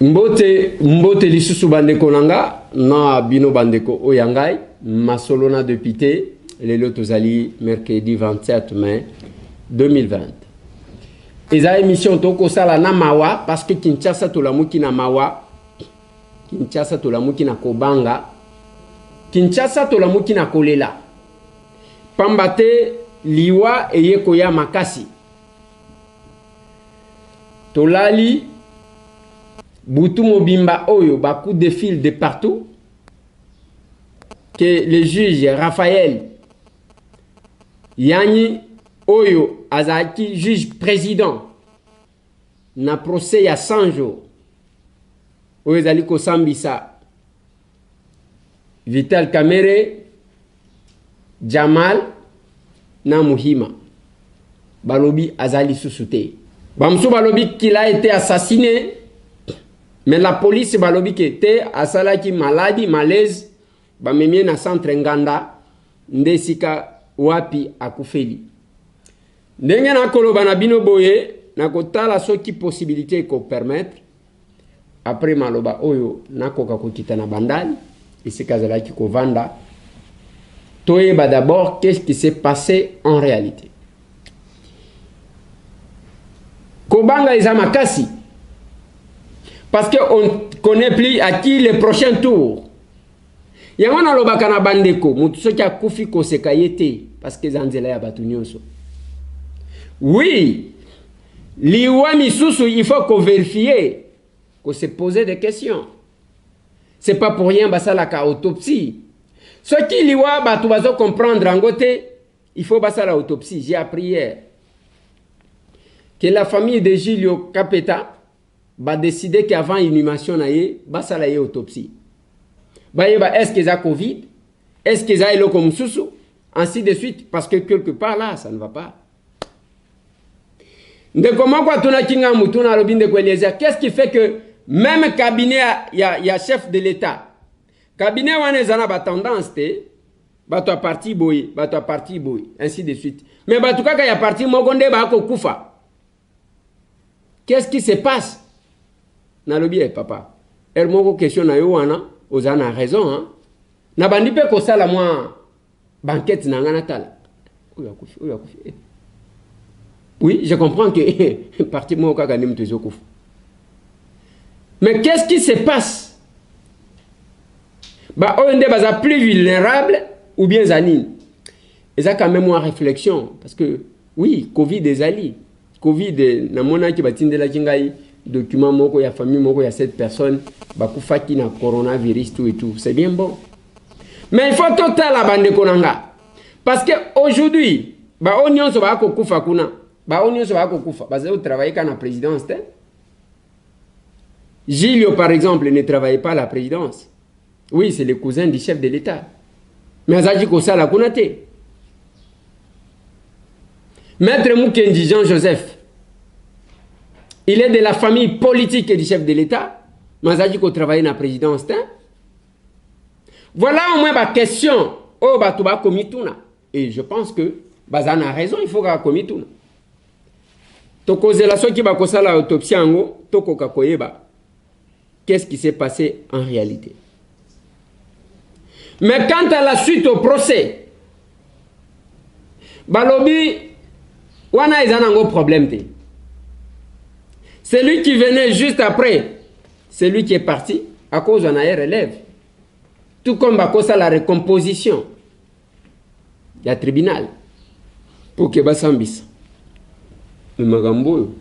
Mbote, mbote lisusu bandeko na nga na bino bandeko oyo ya ngai masolo na depute. Lelo tozali mercredi 27 mai 2020. Eza émission tokosala na mawa parce que Kinshasa tolamuki na mawa, Kinshasa tolamuki na kobanga, Kinshasa tolamuki na kolela, pamba te liwa eye koya makasi. Tolali butu mobimba oyo ba coup de fil de partout que le juge Raphaël Yanyi oyo azalaki juge président na procès ya 100 jours oyo ezali kosambisa Vital Kamerhe, Jamal na Muhima, balobi aza lisusu te. Bamosusu balobi qu'il a été assassiné, mais la police balobi ke te, asalaki maladi, malaise, bamemi ye na centre Nganda nde esika wapi akufeli. Ndenge nakoloba na bino boye, nakotala soki possibilité ekopermettre après maloba oyo nakoka kokita na Bandal esika azalaki kovanda, toyeba d'abord qu'est-ce qui s'est passé en réalité. Kobanga eza makasi parce que on connaît plus à qui le prochain tour. Yango nalobaka na bandeko, moto soki akufi koseka ye te parce que eza nzela ya bato nyonso. Oui, liwa misusu il faut ko vérifier, ko se poser des questions. C'est pas pour rien basalaka autopsie. Soki liwa bato bazo comprendre yango te, il faut basala autopsie. J'ai appris hier que la famille de Julio Capeta ba décider qu'avant inhumation na ye basala ye autopsie. Bayeba est-ce que eza Covid, est-ce que eza eloko mosusu, ainsi de suite, parce que quelque part là ça ne va pas. Ndeko moko atunaki nga mutuna, alobi ndeko Eliezer, qu'est-ce qui fait que même cabinet ya chef de l'État, cabinet wana eza na ba tendance te, bato ya parti boye, bato ya parti boye, ainsi de suite, mais bato kaka ya parti moko nde bakokufa? Qu'est-ce qui se passe? Nalobi eh, papa, heure moko question na yo wana oza na raison, hein? Nabandi mpe kosala mwa banquette na nga, natala oyo akufi, oyo akufi, eh. Oui, je comprends que parti moko kaka nde moto ezokufa, mais qu'est-ce qui se passe? Ba oyo nde baza plus vulnérable ou bien eza nini? Eza quand même mwa réflexion, parce que oui, Covid ezali. Covid, namonaki batindelaki ngai document moko ya famille moko ya cette personne bakufaki na coronavirus, tout et tout, c'est bien bon, mais il faut totala bandeko na nga, parce que aujourd'hui baoyo nyonso baya kokufa kuna, baoyo nyonso baya kokufa bazali kotravailler kaka na présidence te. Gilio par exemple ne travaillait pas à la présidence. Oui, c'est le cousin du chef de l'État, mais azalaki kosala kuna te. Maître Mukendi Jean-Joseph, il est de la famille politique du chef de l'État, mais azalaki kotravailler na présidence te. Voilà au moins baquestion oyo bato bakomi tuna, et je pense que baza na raison. Il faut kaka komi tuna. Tokozela soki bakosala autopsie yango, tokoka koyeba qu'est-ce qui s'est passé en réalité. Mais quant à la suite au procès, balobi wana eza nango problème te. Celui qui venait juste après celui qui est parti akozwa na ye relève, tout comme bakosala recomposition ya tribunal pour ke basambisa. Me makambo oyo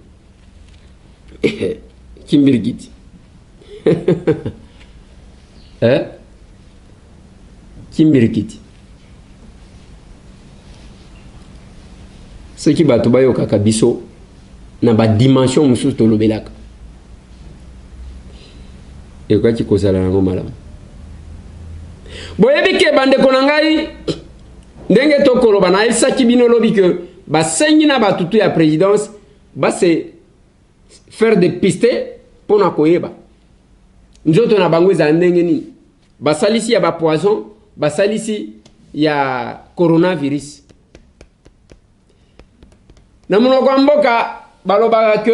kimbirikiti, eh? Kimbirikiti, soki bato bayokaka biso na badimension mosusu tolobelaka, ekokaki kozala yango malamu. Boyebi ke bandeko na ngai, ndenge tokoloba, nayebisaki bino lobi ke basengi na batutu ya présidence base faire dépister mpona koyeba nzoto na bango ezala ndenge nini, basalisi ya bapoison, basalisi ya coronavirus. Na monoko ya mboka balobaka ke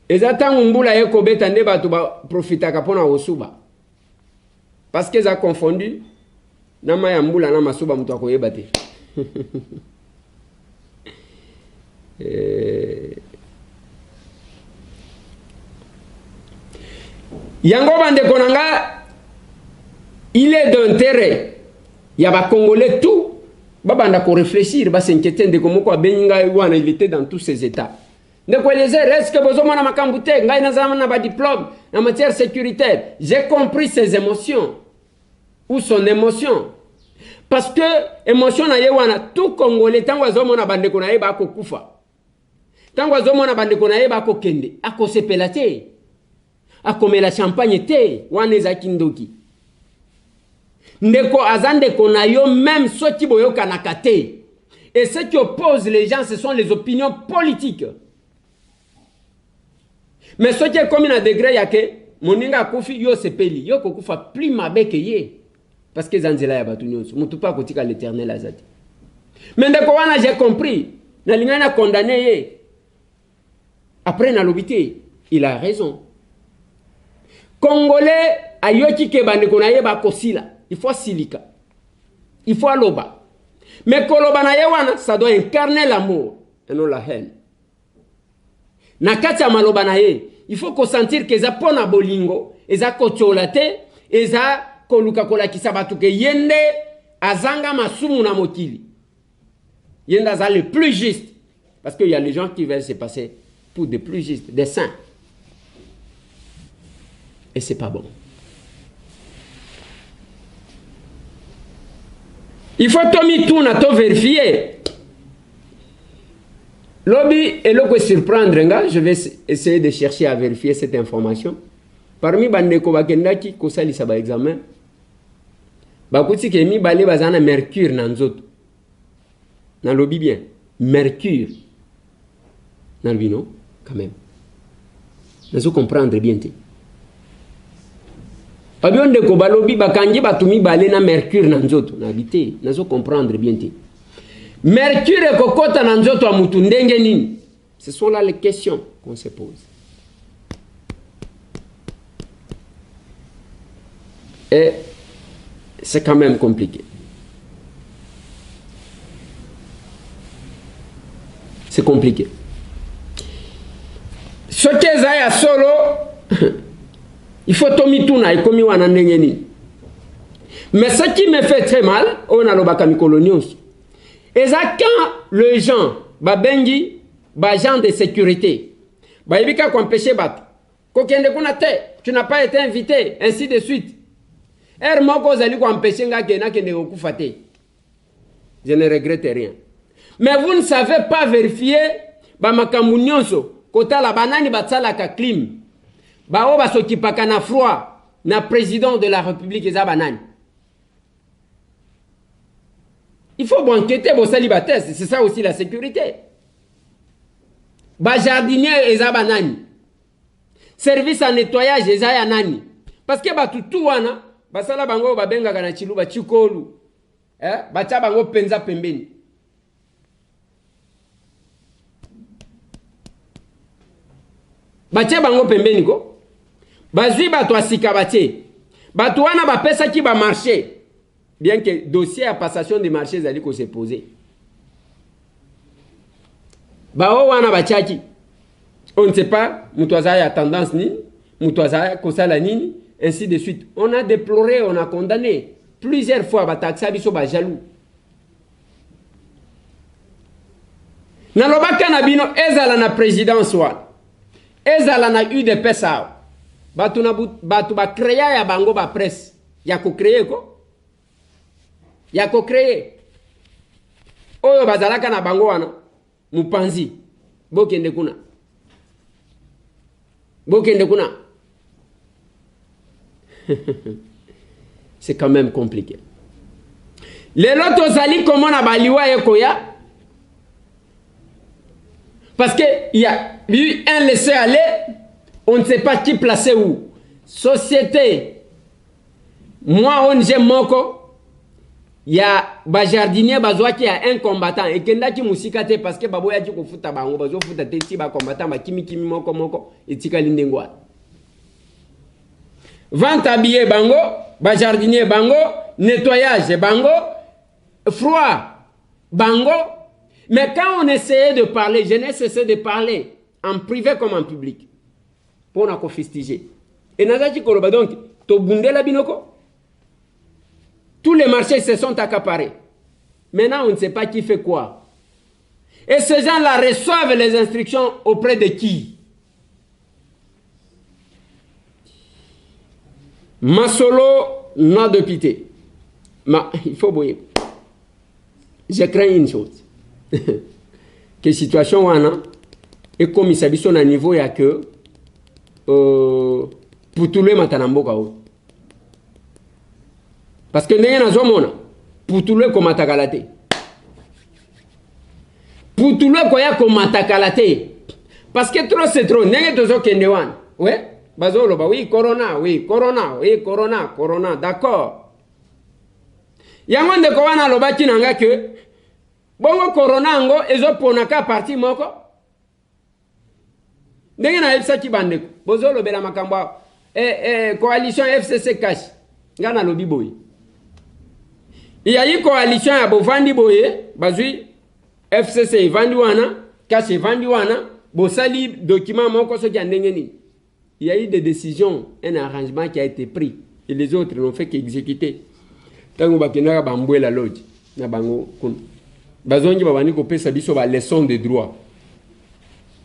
Eza ntango mbula ekobeta nde bato baprofitaka mpo na kosuba. Parce que eza confondu na mai ya mbula na masuba moto akoyeba te. Eh. Yango bandeko na nga il est d'intérêt ya ba congolais tout babanda ko réfléchir ba s'inquiéter. Ndeko moko abengi ngai wana, il était dans tous ses états. Ndeko Eliezer, est-ce que bozomona makambo te? Ngai naza na ba diplôme en matière sécuritaire. J'ai compris ses émotions ou son émotion. Parce que émotion na ye wana tout congolais tango azomona bandeko na ye bakokufa. Tango azomona bandeko na ye bakokende, akosepela te. Akomela champagne te, wana ezalaki ndoki. Ndeko aza ndeko na yo même soki boyokanaka te. Et ce qui oppose les gens, ce sont les opinions politiques. Mais soki ekomi na degré ya ke moninga akufi yo osepeli, yo kokufa plus mabe ke ye. Parce que eza nzela ya bato nyonso, motu mpe akotika l'éternel aza te. Mais ndeko wana j'ai compris, nalingaki na condamner ye. Après nalobi te, il a raison. Congolais ayoki ke bandeko na ye bakosila, il faut asilika, il faut aloba. Mais koloba na ye wana, ça doit incarner l'amour et non la haine. Na kati ya maloba na ye, il faut kosentir ke eza mpo na bolingo, eza kotiola te, eza koluka kolakisa bato ke ye nde azanga masumu na mokili. Ye nde aza le plus juste. Parce qu'il y a les gens qui veulent se passer pour des plus justes, des saints. Et c'est pas bon. Il faut tomituna to vérifier. Lobi eloko surprendre nga, je vais essayer de chercher à vérifier cette information. Parmi bandeko bakendaki kosalisa ba examen, bakuti ke mibale baza na mercure na nzoto. Nalobi bien, mercure. Nalobi non, quand même. Nazo comprendre bien te. Babio ndeko balobi bakangi bato mibale na mercure na nzoto. Nabi te, nazo comprendre bien te. Mercure ekokota na nzoto ya mutu ndenge nini? Ce sont là les questions qu'on se pose. Et c'est quand même compliqué. C'est compliqué. Soki eza ya solo, il faut tomituna ekomi wana ndenge nini. Mais ce qui me fait très mal, oyo nalobaka mikolo nyonso, eza quand les gens babengi ba agents de sécurité bayebi kaka koempêcher bato kokende kuna te, tu n'as pas été invité, ainsi de suite. Heure moko ozali koempêcher nga ke nakende kokufa te, je ne regrette rien. Mais vous ne savez pas vérifier ba makambo nyonso, kotala banani basalaka clim, baoyo basokipaka na froid na président de la République eza banani. Il faut enquêter, bosali ba test, c'est ça aussi la sécurité. Ba jardinier eza banani, service ya nettoyage eza ya nani? Parce que bato tu wana basala bango oyo babengaka na Tshiluba tshikolu, batia bango mpenza pembeni. Batie bango pembeni ko, bazwi bato ya sika batie bato wana bapesaki ba marché, bien que dossier ya passation de marché ezali ko se poser. Bao wana batiaki, on ne sait pas moto aza ya tendance nini, moto aza kosala nini, ainsi de suite. On a déploré, on a condamné plusieurs fois, bataxa biso ba jaloux. Nalobaka na bino, ezala na présidence wana, ezala na UDPS awa, bato na bato bacréa ya bango ba presse ya kocréer ko ya kocréer oyo bazalaka na bango wana mopanzi, bokende kuna, bokende kuna. C'est quand même compliqué. Lelo tozali komona baliwa ekoya parce que il y a eu un laisser-aller, on ne sait pas qui placer où. Société, moi ONG moko, Ya bajardinier bazwaki ya un combattant ekendaki mosika te parce que baboyaki kofuta bango, bazofuta te ti bacombattant bakimikimi moko moko, etikali ndenge wana. Vente à billet bango, bajardinier bango, nettoyage bango, froid bango. Mais quand on essayait de parler, je n'ai cessé de parler en privé comme en public mpona kofustiger e nazalaki koloba. Donc tobundela binoko, tous les marchés se sont accaparés. Maintenant, on ne sait pas qui fait quoi. Et ces gens-là reçoivent les instructions auprès de qui? Masolo na député. Mais il faut boye. Je crains une chose. Que situation wana ekomisa biso na niveau ya que putulu emata na mboka oyo. Parce que ndenge nazomona, putulu ekomata kala te. Putulu ekoya komata kala te. Parce que trop, c'est trop. Ndenge tozokende wana. Ouais, bazoloba oui corona, oui corona, oui corona, corona, d'accord. Yango ndeko wana alobaki na nga ke bongo corona yango ezoponaka parti moko. Ndenge nayebisaki bandeko, bozolobela makambo awa coalition FCC CACH, nga nalobi boye, yayi coalition ya bovandi boye, bazwi FCC evandi wana, CACH evandi wana, bosali document moko soki ya ndenge nini. Il y a eu des décisions, un arrangement qui a été pris et les autres n'ont fait qu'exécuter. Ntango bakendaka bambwela lodge na bango kuna, bazongi, babandi kopesa biso baleçon de droit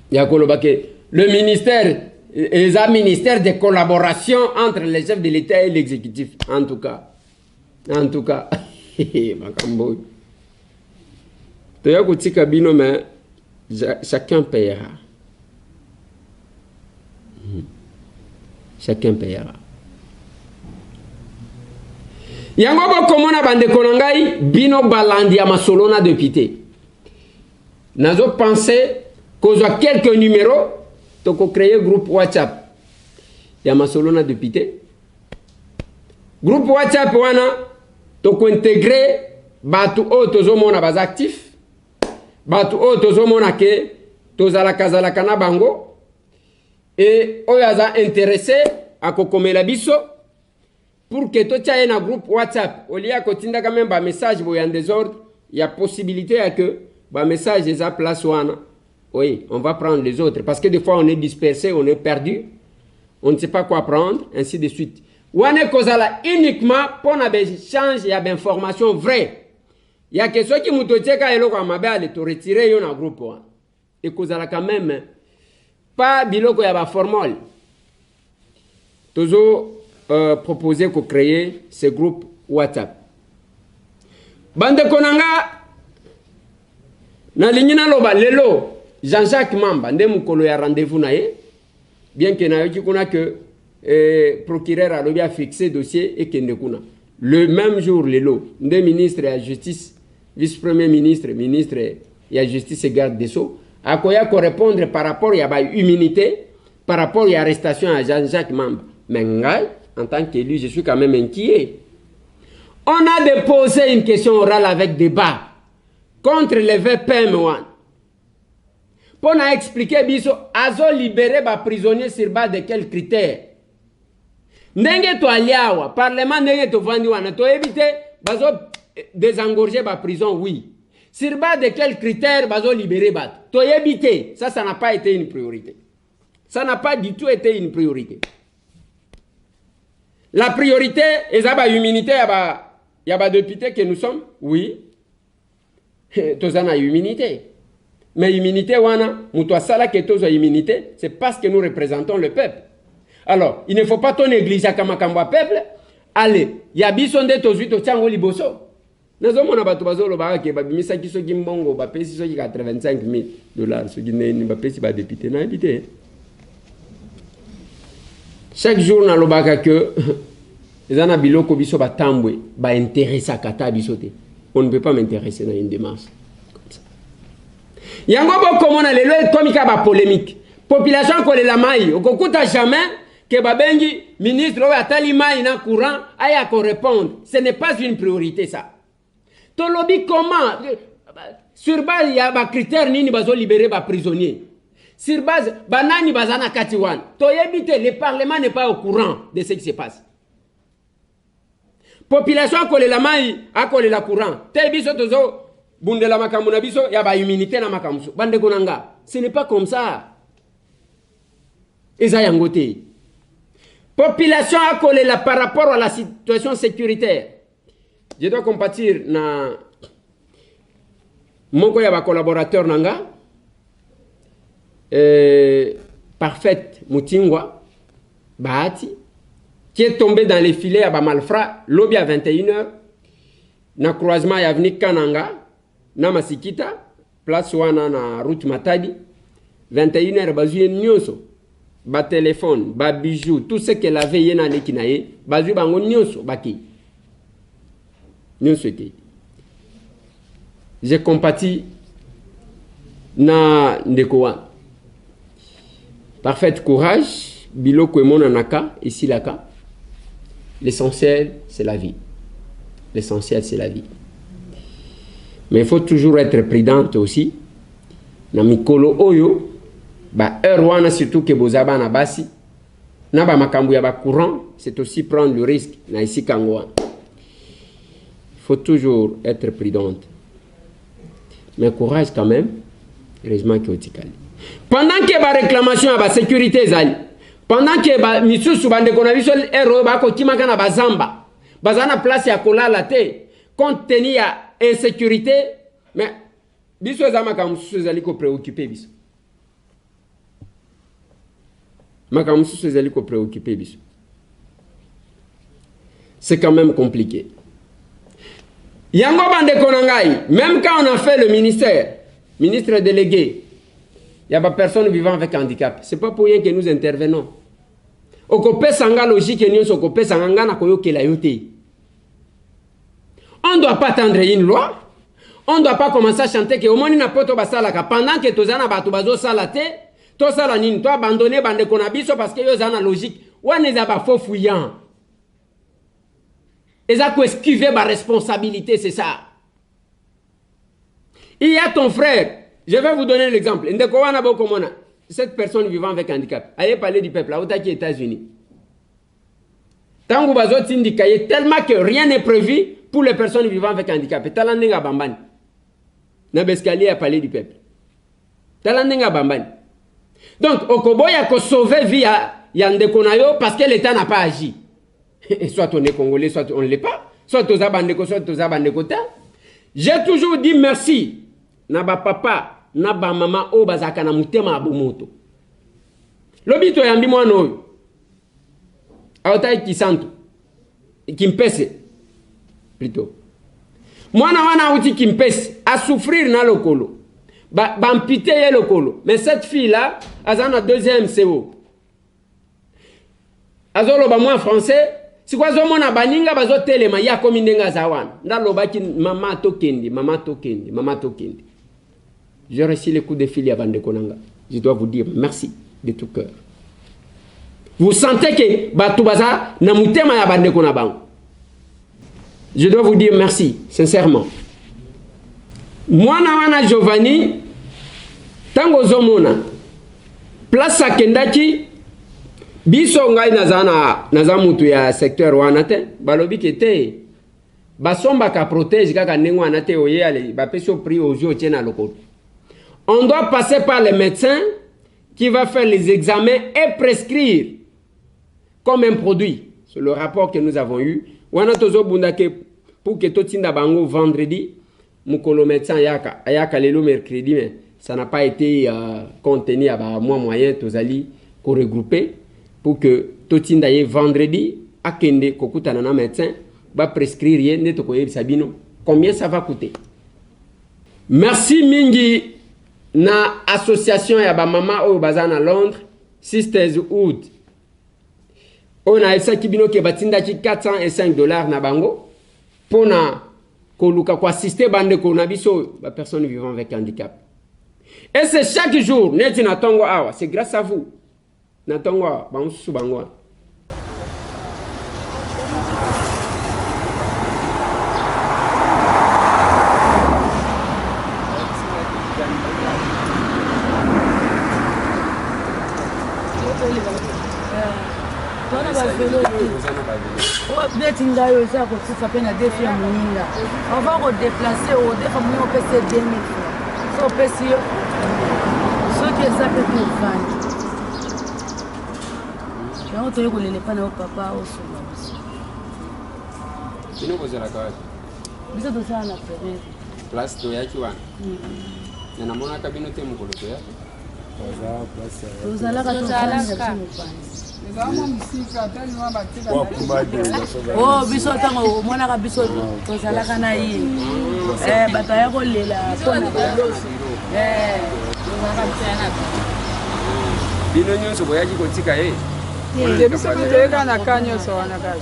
ya koloba ke le ministère eza ministère de collaboration entre les chefs de l'État et l'exécutif. En tout cas, en tout cas, makambo oyo toya kotika bino, mais chacun payera. Chacun payera. Yango bokomona, bandeko na ngai, bino balandi ya masolo na député, nazopense kozwa quelques numéros, tokocréer groupe WhatsApp ya masolo na député. Groupe WhatsApp wana, tokointégrer bato oyo tozomona baza actif, bato oyo tozomona ke tozalaka-zalaka na bango, e oyo aza intéressé akokomela biso pour que totia ye na groupe WhatsApp. Olia akotindaka même bamessage boye en désordre, ya possibilité ya que bamessage eza place wana. Oui, on va prendre les autres parce que des fois on est dispersé, on est perdu, on ne sait pas quoi prendre, ainsi de suite. Wana ekozala uniquement mpona baéchange ya bainformation vrai ya ke soki moto otieka eloko ya mabe, ale toretirer yo na groupe wana. Ekozala quand même pas biloko ya baformole. Tozo proposer kocréer ce groupe WhatsApp. Bandeko na nga, nalingi naloba lelo Jean-Jacques Mamba nde mokolo ya rendez-vous na ye, bien ke nayoki kuna ke procureur alobi afixe dossier ekende kuna le même jour. Lelo nde ministre ya Justice, vice premier ministre, ministre ya Justice et garde des Sceaux akoya korépondre par rapport ya baimmunité, par rapport ya arrestation ya Jean-Jacques Mamba. Mais ngai, en tant qu'élu, je suis quand même inquiet. On a déposé une question orale avec débat contre le VPM wana mpo na expliquer biso azolibérer baprisonnier sur base de quel critère. Ndenge toali awa parlement, ndenge tovandi wana, toyebi te bazo désengorger baprison, oui, sur base de quel critère bazolibérer bato, toyebi te. Ça, ça n'a pas été une priorité, ça n'a pas du tout été une priorité. La priorité eza baimmunité ya badéputé que nous sommes. Oui, toza na immunité, mais immunité wana, moto asalaki tozwa immunité, c'est parce que nous représentons le peuple. Alors il ne faut pas tonégligeaka makambo ya peuple. Ale ya biso nde tozwi, totia yango liboso. Nazomona bato bazolobaka ke babimisaki soki mbongo, bapesi soki 85 000 dollars, soki nini bapesi badéputé, nayebi te. Chaque jour nalobaka ke eza na biloko biso batambwe bainteresaka ata biso te. On ne peut pas m'intéresser dans une démarche comme ça. Yango bokomona lelo ekomi kaka bapolémique, population kolela mai. Okokuta jamais ke babengi ministre oyo atali mai na courant aya korépondre. Ce n'est pas une priorité, ça. Tolobi comment sur base ya ba critères nini bazo libérer ba prisonniers? Sur base banani baza na kati wana? Toyebi te, le parlement n'est pas au courant de ce qui se passe. Population akolela mai, akolela courant. Te biso tozo bundela makambo na biso ya ba immunité na makambo mosusu. Bandeko na nga, ce n'est pas comme ça. Eza yango te. Population akolela par rapport à la situation sécuritaire. Je dois compatir na moko ya ba collaborateur na nga Parfaite Mutingwa Bahati qui est tombé dans les filets ya ba malfrats lobi à 21h na croisement ya avenue Kananga na Masikita place wana na route Matadi. 21h bazwi ye nyonso, ba téléphone, ba bijoux, tout ce qu'elle avait, ye na leki na ye bazwi bango nyonso, bakei nyonso ekei. Je compatis na ndeko wana. Parfait, courage. Biloko emonanaka esilaka. L'essentiel, c'est la vie. L'essentiel, c'est la vie, mais il faut toujours être prudente aussi na mikolo oyo, ba heure wana, surtout ke boza bana basi na ba makambo ya ba courant, c'est aussi prendre le risque na esika yango wana. Il faut toujours être prudente, mais courage quand même. Heureusement ke otikali. Pendant ke ba réclamation ya ba sécurité ezali, pendant ke ba misusu, bandeko na biso heure oyo bakokimaka na bazamba, baza na place ya kolala te compte tenu ya insécurité, mais biso eza makambo mosusu ezali kopréoccupe biso. Makambo mosusu ezali kopréoccupe biso, c'est quand même compliqué. Yango bandeko na ngai, même quand on a fait le ministère, ministre délégué ya bapersonnes vivant avec handicap, c'est pas pour rien que nous intervenons. Okopesa nga logique nyonso, okopesa nga, nga na koyokela yo te. On doit pas attendre une loi, on doit pas commencer à chanter ke omoni na poto basalaka, pendant que toza na bato bazosala te. Tosala nini? Toabandonne bandeko na biso parce que yo oza na logique wana? Eza bafaux fuyant, eza koesquive baresponsabilité, c'est ça. Il y a ton frère, je vais vous donner l'exemple, ndeko wana bokomona, cette personne vivant avec handicap aye parler du peuple, autaki États-Unis. Ntango bazotindika ye, tellement que rien n'est prévu pour les personnes vivant avec handicap, tala ndenge abambani na baescalier ya palais du peuple, tala ndenge abambani. Donc okoboya kosauve vie ya ndeko na yo parce que l'État n'a pas agi. Et soit on est Congolais, soit on ne l'est pas, soit toza bandeko, soit toza bandeko te. J'ai toujours dit merci na bapapa na bamama oyo bazalaka na motema ya bomoto. Lobi toyambi mwana oyo aotaki Kisantu, Kimpese plutôt. Mwana wana auti Kimpese, asouffrir na lokolo, baamputé ye lokolo, mais cette fille là aza na deuxième CO, azoloba mwa français. Sikoyo azomona baninga bazotelema, ye akomi ndenge aza wana. Ndalobaki: "Mama, tokende, mama, tokende, mama, tokende." J'ai reçu le coup de fil ya bandeko na nga. Je dois vous dire merci de tout cœur. Vous sentez que bato baza na motema ya bandeko na bango. Je dois vous dire merci sincèrement. Mwana wana Giovanni, ntango ozomona place akendaki, biso, ngai naza na naza mutu ya secteur wana te, balobi ke te, basombaka protège kaka ndenge wana te. Oye ale, bapesi yo prix, ozwi, otie na lokolo. On doit passer par le médecin qui va faire les examens et prescrire comme un produit. C'est le rapport que nous avons eu wana. Tozobunda ke pour que totinda bango vendredi, mokolo médecin ayaka, ayaka lelo mercredi, mais ça n'a pas été compte tenu ya bamwa moyen. Tozali koregrouper pour que totinda ye vendredi, akende kokutana na médecin, baprescrire ye, nde tokoyebisa bino combien ça va coûter. Merci mingi na association ya bamama oyo baza na Londres, Sisters Hood, oyo nayebisaki bino ke batindaki 405 $ na bango mpona koluka koassiste bandeko na biso bapersonnes vivant avec handicap. Et c'est chaque jour neti na ntongo awa, c'est grâce à vous. Na ntongo awa, bamosusu bango wana. Toza na bavelo te. Oza na bavelo. Neti ngai oyo eza kokufa mpe na defi ya moninga. Avant kodeplace odefa moninga opesi ye 2000 francs. So opesi yo soki eza mpe mpe ofandi. Yango toye kolela epai na yo papa osunga biso. Bino bozalaka wapi? Biso tozala na Ferreri. Place toyaki wana. Na namonaka bino te mokolo toyaki. Tozalaka tozalaka o oh, biso ntango omonaka biso tozalaka na ye eh, bato aya kolela mpona baloso eh, bino nyonso boyaki kotika ye te biso mpe toyeka na ka nyonso wana kaka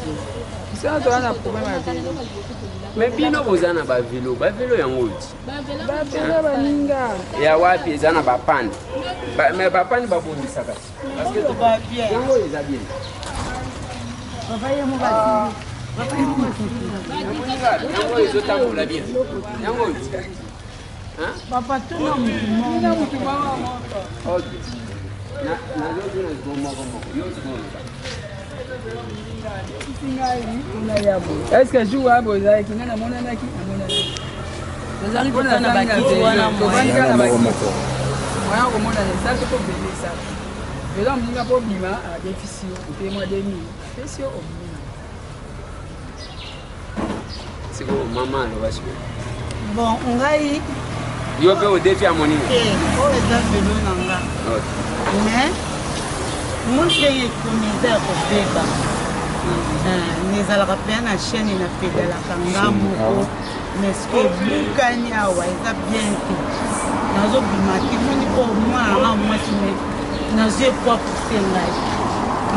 biso toza na problème ya velo me bino boza na bavelo bavelo yango oti bavelo baninga ya wapi eza na bapane me bapane babongisaka yango oyo eza bien yango oyo ezotambola bien yango oyo papa tuna mutu moko ok nazotuna sikoyo moko moko yo sikoyo est ce que jour wana bozalaki nga namonanaki namonanaki tozalaki toza na bakiti wana tovandi kaka na bakiti moya komonana eza te po velo eza velo ya moninga mpo obima adefisi yo ope mwa 2000 apesi yo obimi sikoyo mama aloba sikoyo bon ngai yo mpe odefi ya moninga te oyo eza velo na nga mais moi ndenge ekomi eza ya kobeba eh, ezalaka mpenza na chaîne na pedalaka nga moko mais soki ebukani awa eza bien te nazobima te moni oyo mwana nga mwasi me nazwi epwa puse ngai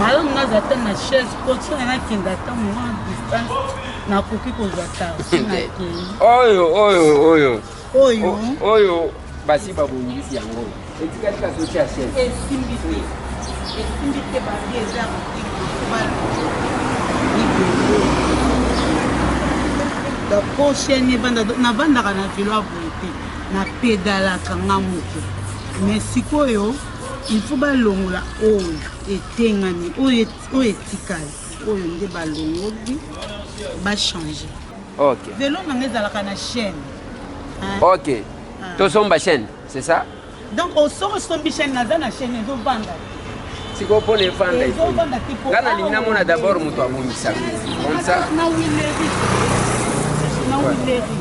malamu naza ata na chaise po soki nakende ata mwa distance nakoki kozwa taxi nakei oyo oyo oyo oyo oyo basi babongisi yango etikali kasi otya chaise esimbi te esimbi te babi eza po chaine evanda navandaka na velo ya boye te napedalaka nga moko mais sikoyo il faut balongola oyo etengami oyo etikali oyo nde balongoli bachange ok velo nanga ezalaka na chaîne ok ah. tosomba chaîne c'est ça donc soki osombi chaîne naza na chaîne ezovanda sikoyo mpona efanda ezovanda te nga nalingi namona d'abord moto abongisaka comme ça na wileri na wileri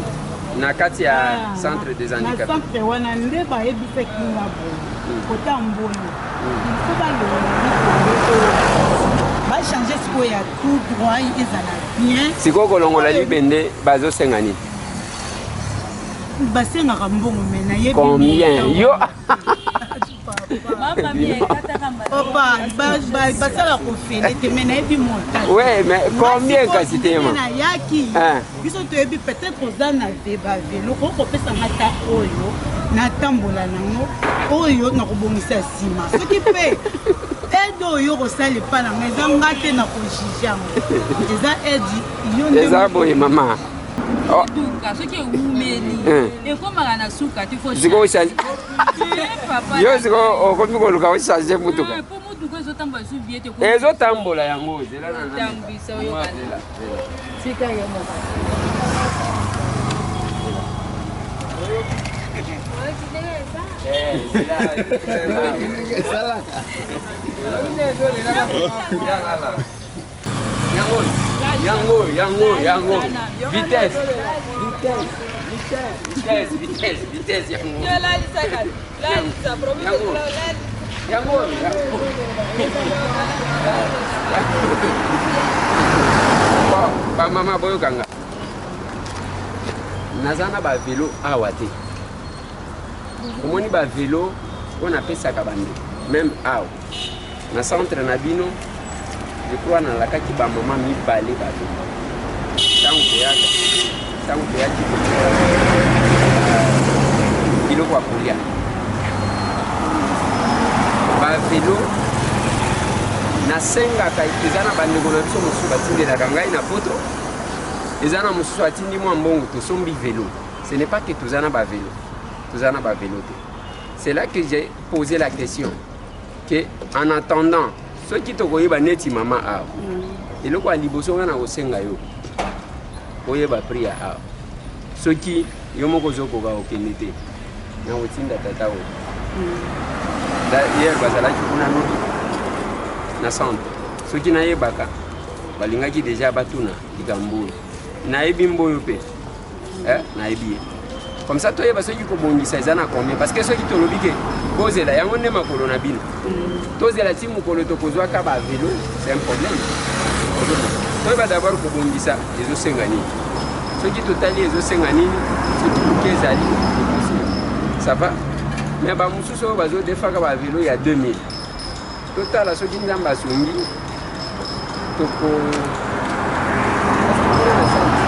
na kati ya ah, centre des handicapés na centre wana nde bayebisaki nga boye hmm. kota mbolo hmm. il faut balongola bachange sikoyo ya tout droit ezala bien sikoyo kolongola libende bazosenga nini basengaka mbongo me nayebi combien yo papa basala kofele te me nayebi montant ouais mais combien kasi te ma nayaki biso toyebi peut-être oza na bavelo okoki kopesa nga ta oyo natambola nango oyo nakobongisa nsima soki mpe aide oyo okosala epa na nga eza nga te na kojuge yango eza aide yo nde eza boye mama oh. soki ewumeli eh. ekomaka na suka te sikoyo ochange yo sikoyo okomi koluka ochange motuka eh, ezotambola yango zela Yango, yango, yango, vitesse, vitesse, vitesse, vitesse, vitesse, yango. Yango, yango, yango. Ba mama boyokanga. Naza na ba velo awa te. Omoni ba velo oyo napesaka bandeko meme awa na centre na bino je crois nalakaki bamama mibale bato ntango toyaka ntango toyaki kotika biloko ya kolia bavelo nasengaka eza na bandeko na biso mosusu batindelaka ngai na poto eza na mosusu atindi mwa mbongo tosombi velo ce n'est pas que toza na bavelo toza na bavelo te c'est là que j'ai posé la question que en attendant Soki tokoyeba neti mama awa, eloko ya liboso nga na kosenga yo, oyeba prix ya awa. Soki yo moko ozokoka kokende te, na kotinda tata oyo. Hier bazalaki kuna lobi na centre. Soki nayebaka, balingaki deja batuna likambo oyo. Nayebi mboyo mpe. Eh, nayebi ye. Comme ça toyeba soki kobongisa eza na combien, parce que soki tolobi ke bozela yango nde makolo na bino, tozela ti mokolo tokozwaka ba vélo, c'est un problème. Toyeba d'abord kobongisa ezosenga nini, soki totali ezosenga nini, soki moke ezali ça va. Mais bamosusu oyo bazodefaka ba vélo ya 2000, totala soki Nzambe asungi toko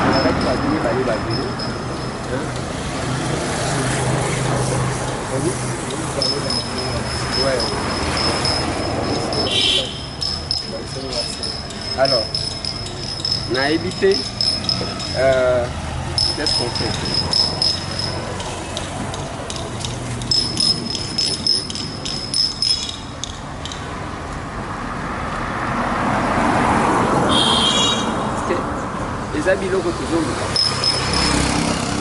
bazalaki bato mibale ba vélo. Ouais. Alors, nayebi te, qu'est-ce qu'on fait? Eza biloko tozoluka.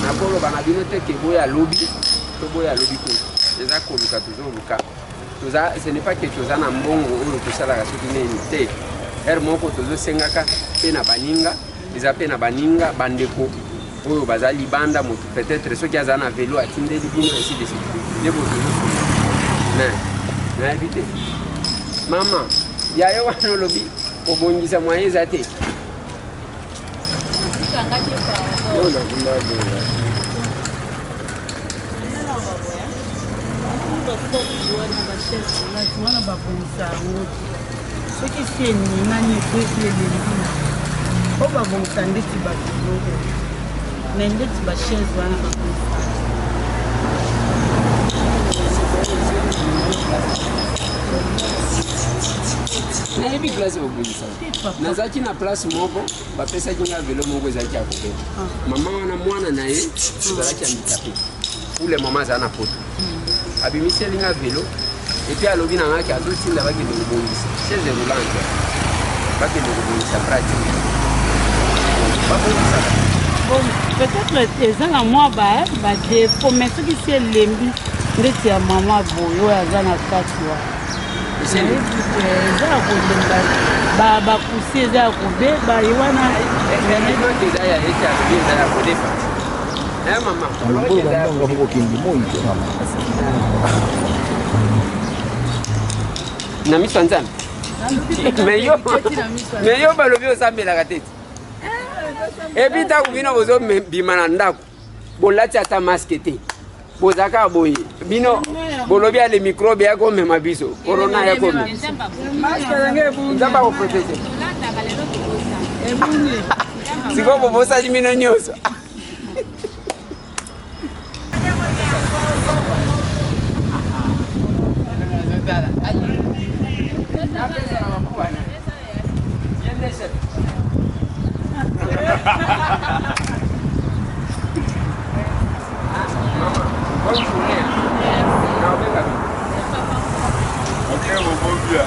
Nakoloba na bino te ke boya lobi to boya lobi kuna, eza koluka, tozoluka. Toza, ce n'est pas que toza na mbongo oyo tosalaka soki nini te. Heure moko tozosengaka mpe na baninga, eza mpe na baninga, bandeko oyo baza libanda, moto peut-être soki aza na velo atindeli bino, ainsi de suite, nde boye tozosunga. Mais nayebi te, mama ya yo wana olobi kobongisa moyen eza te. Wana babongisa yango soki si eningani, ekwesi, elembi oyo babongisa ndeti babiloko, mais ndeti bachaise wana babongisa. Nayebi place babongisa. Nazalaki na place moko, bapesaki nga velo moko ezalaki ya kobeta. Mama wana, mwana na ye ezalaki handicapé pour le moment, aza na poto. Abimiseli nga velo et puis alobi na ngaki azotinda bakende kobongisa chaise roulante, bakende kobongisa pratique, babongisaka. Bon, peut-être eza na mwa badéfaut, mais soki si elembi ndeti ya mama boye oyo aza na kati wana, eza ya kolemba, bakusi eza ya kobeba ye wana. Effectivement, eza ya ete alobi eza ya kodefa. Mama. Alongolo bandonga moko okende moi te mama. Na miso ya Nzambe, mais yo balobi osambelaka te. Et puis ntango bino bozobima na ndako, bolati ata masque te, boza kaka boye. Bino bolobi ale microbe ya komema biso, corona ya komema, Nzambe akoprotéger. Sikoyo bobosali bino nyonso. Bonne journée. Ok, bon bien.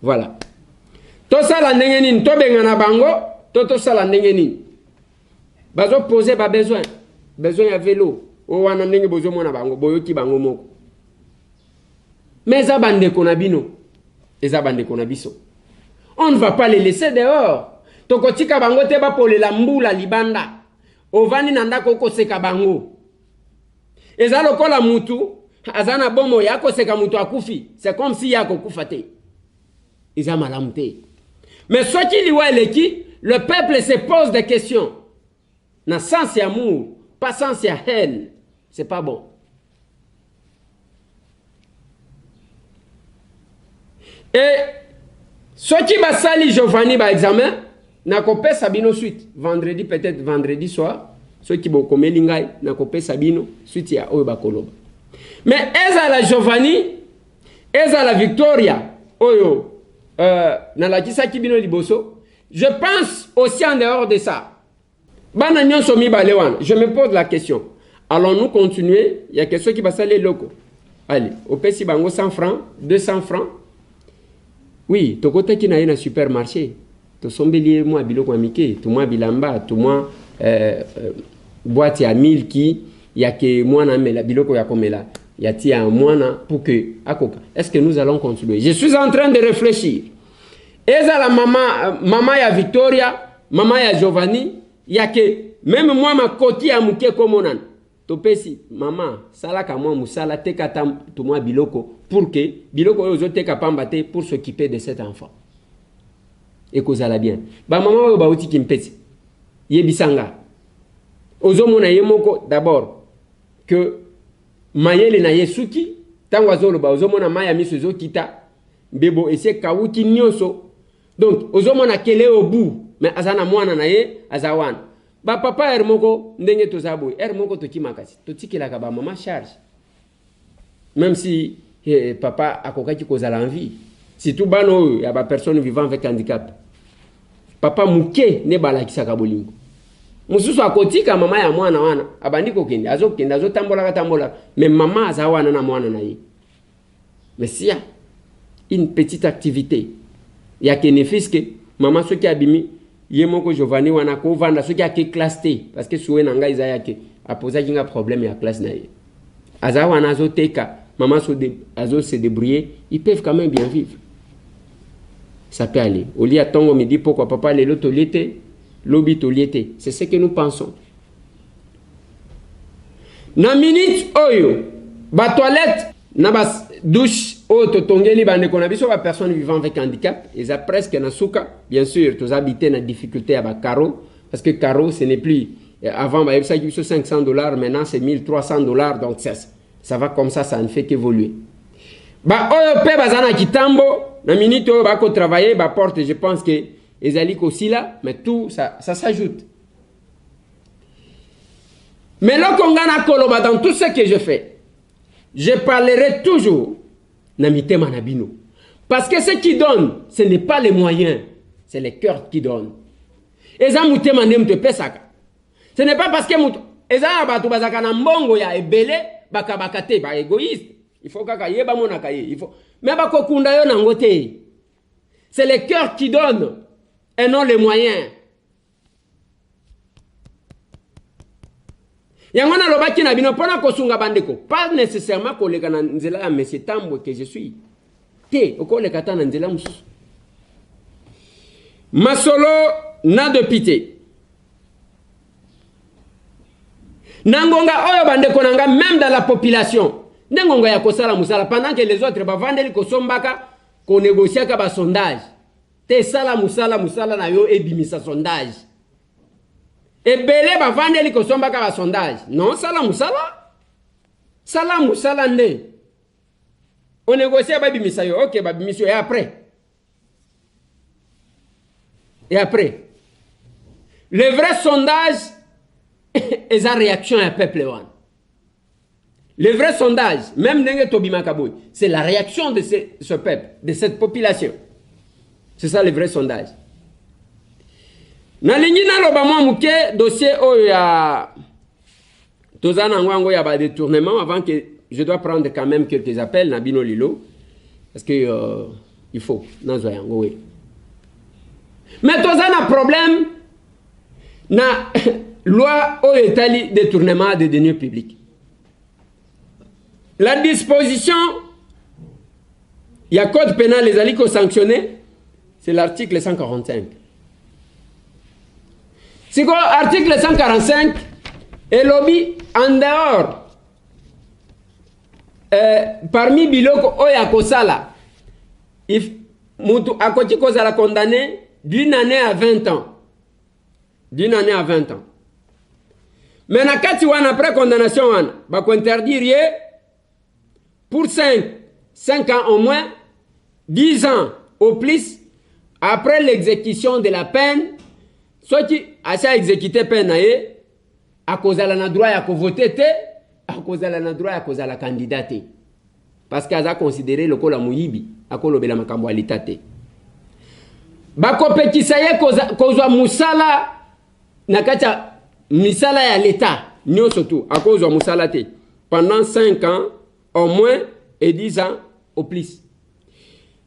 Voilà. Tosala ndenge nini? Tobengana bango to tosala ndenge nini? Bazopose babesoin, besoin ya velo oyo wana. Ndenge bozomona bango, boyoki bango moko, mais eza bandeko na bino, eza bandeko na biso. On ne va pas les laisser dehors. Tokotika bango te bapolela mbula libanda. Ovandi na ndako, okoseka bango. Eza lokola mutu aza na bomoi akoseka mutu akufi. C'est comme si ye akokufa te. Eza malamu te. Mais soki liwa eleki, le peuple se pose des questions na sens ya amour, pas sens ya haine. C'est pas bon. Et soki basali Giovanni baexamen, nakopesa bino suite vendredi, peut-être vendredi soir. Soki bokomeli ngai, nakopesa bino suite ya oyo bakoloba. Mais ezala Giovanni, ezala Victoria oyo nalakisaki bino liboso, je pense aussi en dehors de ça, bana nyonso mibale wana, je me pose la question: allons-nous continuer ya ke soki basali eloko, allez, opesi bango 100 francs, 200 francs? Oui, tokotaki na ye na supermarché, tosombeli ye mwa biloko ya mike, to mwa bilamba, to mwa euh, euh, boîte ya milki ya ke mwana amela, biloko ya komela ya tia mwana pour que akoka. Est-ce que nous allons continuer? Je suis en train de réfléchir. Ezala mama, mama ya Victoria, mama ya Giovanni, ya ke meme mwa makoki ya moke komonana. Topesi mama salaka mwa musala teka ata tumwa biloko pour que biloko oyo ozoteka pamba te pour s'occuper de cet enfant. Ekozala bien. Ba mama oyo bauti Kimpese yebisa nga ozomona ye moko d'abord que mayele na ye suki ntango azoloba ozomona mai ya miso ezokita mbebo esi ekawuki nyonso donc ozomona kele au bout mais aza na mwana na ye aza wana. Ba papa heure moko ndenge toza boye heure moko tokimaka si totikelaka ba mama charge même si eh, papa akokaki kozala en vie surtout bana oyo ya ba personnes vivant avec handicap papa moke nde balakisaka bolingo mosusu akotika mama ya mwana wana abandi kokende azokende azotambolaka tambolaka mais mama aza wana na mwana na ye. Mais s'il y a une petite activité ya kenefiske mama soki abimi ye moko Giovanni wana akovanda soki ake classe te parce que souhait na ngai eza ya ke apozaki nga problème ya classe na ye aza wana azoteka mama azo se débrouiller, ils peuvent quand même bien vivre, ça peut aller. Olia tongo midi pokwa papa lelo tolie te lobi tolie te, c'est ce que nous pensons. Na minute oyo ba toilette na ba douche oyo totongeli bandeko na biso ba personnes vivant avec handicap eza presque na suka. Bien sûr toza habité na difficulté ya ba carreaux parce que carreau ce n'est plus avant bayebisaki biso 500 $, maintenant c'est 1300 $, donc ça, ça va comme ça, ça ne fait qu'évoluer. Ba oyo mpe baza na kitambo na minute oyo bakotravailler ba porte, je pense que ezali kosila, mais tout ça, ça s'ajoute. Mais eloko nga nakoloba, dans tout ce que je fais, je parlerai toujours na mitema na bino. Parce que ce qui donne, ce n'est pas les moyens, c'est le cœur qui donne. Eza motema nde moto epesaka. Ce n'est pas parce que moto eza na bato bazalaka na mbongo ya ebele bakabaka te, ba égoïste. Il faut kaka ye bamonaka ye. Il faut. Mais bakokunda yo nango te. C'est le cœur qui donne et non les moyens. Yango nalobaki na bino mpona kosunga bandeko, pas nécessairement koleka na nzela ya monsieur Tambwe que je suis te, okoleka ata na nzela mosusu. Masolo na député na ngonga oyo bandeko na nga, même dans la population nde ngonga ya kosala mosala pendant que les autres bavandeli kosombaka konégociaka basondage te. Sala mosala, mosala na yo ebimisa sondage. Ebele bavandeli kosombaka basondage. Non, sala mosala, sala mosala nde onégocie babimisa yo. Ok, babimisi yo, et après? Et après, le vrai sondage eza réaction ya peuple wana. Le vrai sondage, même ndenge tobimaka boye, c'est la réaction de ce peuple, de cette population. C'est ça le vrai sondage. Nalingi naloba mwa moke dossier oyo ya toza nango yango ya badétournement avant que je dois prendre quand même quelques appels na bino lelo parce que il faut nazwa yango we. Mais toza na problème na loi oyo etali détournement de deniers publics. La disposition ya code pénal ezali kosanctionner, c'est l'article 145. Sikoyo article 145 elobi en dehors parmi biloko oyo akosala if mutu akoki kozala condamné d'une année à 20 ans, d'une année à 20 ans. Mais na kati wana, après condamnation wana, bakointerdire ye pour 5 ans au moins, 10 ans au plus. Après l'exécution de la peine, soki asi aexécuté peine na ye, akozala na droit ya kovote te, akozala na droit ya kozala candidat te parce que aza considéré lokola moyibi, akolobela makambo ya leta te. Bakopekisa ye kozwa mosala na kati ya misala ya leta nyonso tu, akozwa mosala te pendant 5 ans au moins et 10 ans au plus.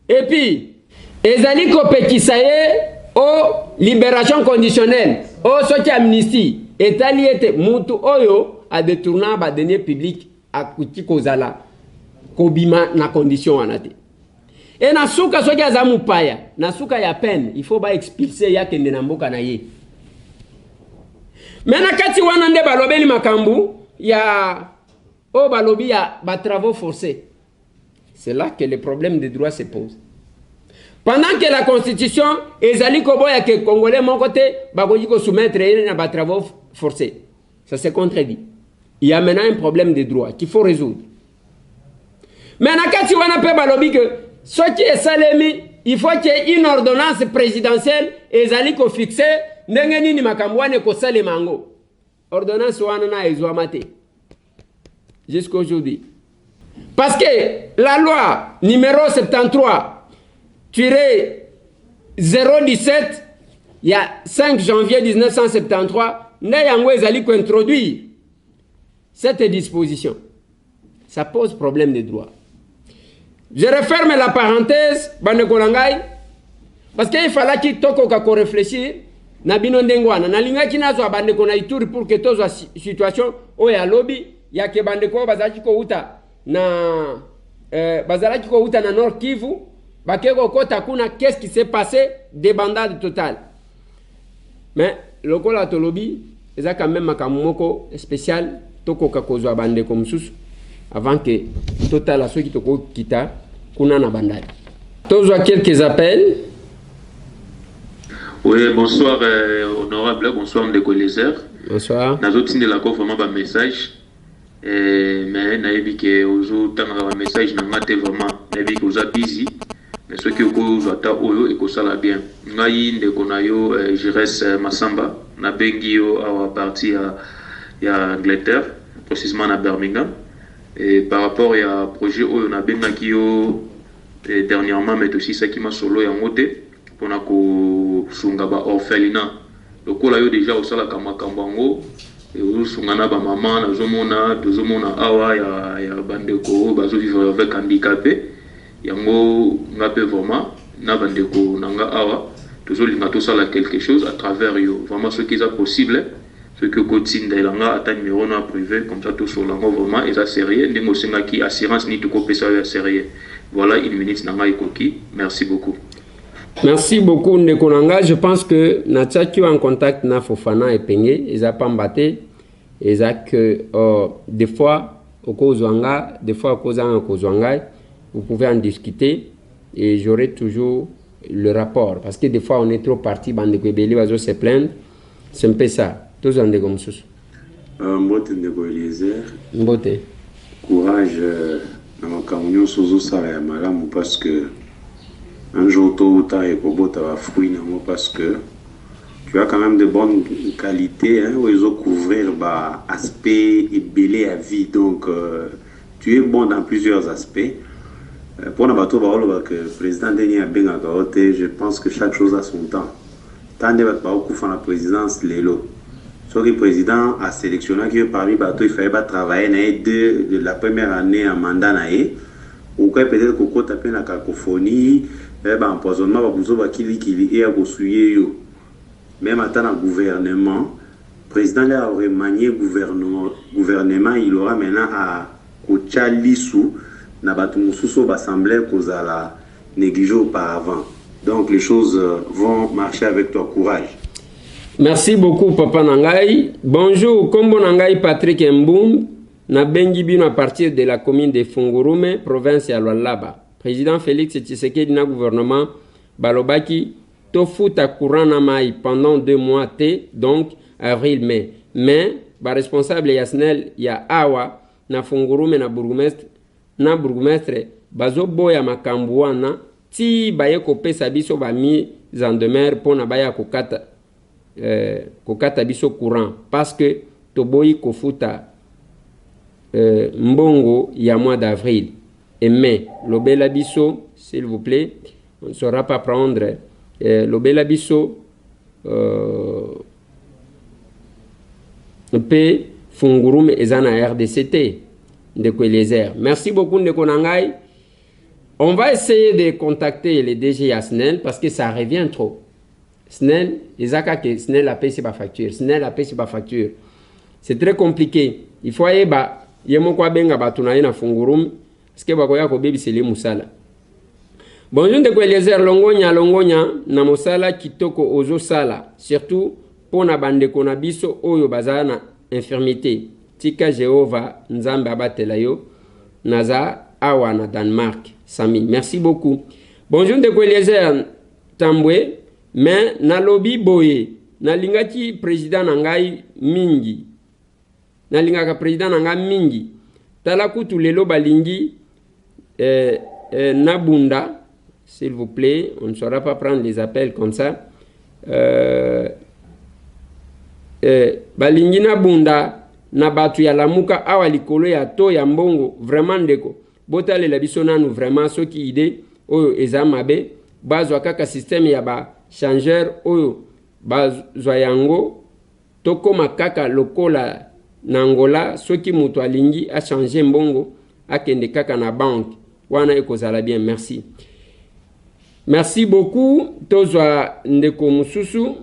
Et puis Ezali kopekisa ye o liberation conditionnelle o soki amnistie etali ye te. Mutu oyo a detourna ba deniers publics akoki kozala kobima na condition wana te. E na suka soki aza mopaya na suka ya peine, il faut ba expulser ye akende na mboka na ye. Mais na kati wana nde balobeli makambo ya oyo balobi ya ba travaux forcés. C'est là que le problème de droit se pose. Pendant que la constitution ezali koboya ke congolais moko te bakoki kosoumettre ye na ba travaux forcés. Ça se contredit. Il y a maintenant un problème de droit qu'il faut résoudre. Mais na kati wana pe balobi que soki esalemi, il faut qu'il y ait une ordonnance présidentielle ezali kofixe ndenge nini makambo wana ekosalema yango. Ordonnance wana na ezwama te jusqu'aujourd'hui. Parce que la loi numéro 73-017 ya 5 janvier 1973 nde yango ezali kointroduire cette disposition. Ça pose problème de droit. Je referme la parenthèse, bandeko na ngai, parce que il fallaki tokoka ko réfléchir na bino ndenge wana. Nalingaki nazwa bandeko na Ituri pour que tozwa situation oyo alobi ya ke bandeko oyo bazalaki kouta na bazalaki kouta na Nord Kivu bake kokota kuna, qu'est-ce qui s'est passé, débandade totale. Mais lokola tolobi eza quand même makambo moko spécial, tokoka kozwa bandeko mosusu avant que totala soki tokokita kuna na bandali. Tozwa quelques appels. Oui, bonsoir honorable, bonsoir ndeko Eliezer. Bonsoir. Nazotindelako vraiment ba message mais nayebi ke ozotangaka ba message na nga te. Vraiment nayebi ke oza busy, mais soki okozwa ata oyo ekosala bien. Ngai ndeko na yo Jires Masamba, nabengi yo awa partie ya Angleterre, précisément na Birmingham, et par rapport ya projet oyo nabengaki yo dernièrement, mais tosisaki masolo yango te, mpona kosunga baorphelinat. Lokola yo déjà osalaka makambo yango, ozosunga na bamama, nazomona, tozomona awa ya bandeko oyo bazovivre avec handicapé yango. Nga mpe vraiment na bandeko na nga awa tozolinga tosala quelque chose à travers yo. Vraiment soki eza possible, soki okotindela nga ata numéro na privé, comme ça tosola yango. Vraiment eza sérieux ndenge osengaki assurance nini tokopesa yo ya sérieux. Voilà, une minute na ngai ekoki. Merci beaucoup. Merci beaucoup ndeko na nga. Je pense que natiaki yo en contact na Fofana Epenge, eza pamba te. Eza que des fois okozwa nga, des fois okozanga kozwa ngai. Vous pouvez en discuter et j'aurai toujours le rapport, parce que des fois on est trop parti, bandeko ebele bazo se plaindre. C'est un peu ça. Tozwa ndeko mosusu. Mbote ndeko Eliezer. Mbote. Courage na makambo nyonso ozosala ya malamu, parce que un jour, tôt ou tard, ekobota bafruit nango, parce que tu as quand même de bonnes qualités, hein, oyo ezocouvrir ba aspect ebele ya vie. Donc tu es bon dans plusieurs aspects. Mpona bato baoloba que président ndenge abengaka yo te, je pense que chaque chose a son temps. Ta nde bato bakokufa na présidence lelo, soki président asélectionnaki yo parmi bato il fallait batravailler na ye de la première année ya mandat na ye, okoki peut-être kokota mpe na cacophonie, baempoisonnement, babuzo, bakilikili eya kosuye yo. Même ata na gouvernement, président nde aremanier gouvernement, il aura maintenant à kotya lisu na bato mosusu oyo basemblait kozala négligé auparavant. Donc les choses vont marcher avec toi. Courage. Merci beaucoup papa na ngai. Bonjour, kombo na ngai Patrick Mbumb, nabengi bino à partir de la commune de Fungurume, province ya Lualaba. Président Félix Tshisekedi na gouvernement balobaki tofuta courant na mai pendant 2 mois te, donc avril, mai. Mais baresponsable ya SNEL ya awa na Fungurume na bourgmestre bazoboya makambo wana ti baye kopesa biso bamise en demeure mpona baya kokata biso courant parce que toboyi kofuta mbongo ya mois d'avril et mai. Lobela biso s'il vous plaît, on ne saura pas prendre. Lobela biso mpe Fungurume eza na RDC te. Ndeko Eliezer, merci beaucoup ndeko na ngai. On va essayer de contacter le DG ya SNEL parce que ça revient trop. SNEL, eza kaka SNEL apesi ba facture, SNEL apesi ba facture. C'est très compliqué. Il faut ayeba ye moko abenga bato na ye na fungurume parce que bakoya kobebisela ye mosala. Bonjour ndeko Eliezer, longonya longonya na mosala kitoko ozosala, surtout mpo na bandeko na biso oyo baza na infirmité. Tika Jehovah Nzambe abatela yo. Naza awa na Danemark. Sami, merci beaucoup. Bonjour ndeko Eliezer Tambwe, mais nalobi boye, nalingaki président na ngai mingi. Nalingaka président na ngai mingi. Tala kutu lelo balingi nabunda. S'il vous plaît, on ne saura pas prendre les appels comme ça. Balingi nabunda na bato ya Lamuka awa likolo ya to ya mbongo. Vraiment ndeko, botalela biso nanu vraiment soki idée oyo eza mabe, bazwa kaka système ya ba changeur oyo bazwa yango, tokóma kaka lokola na Angola, soki moto alingi achange mbongo akende kaka na banque wana, ekozala bien. Merci, merci beaucoup. Tozwa ndeko mosusu.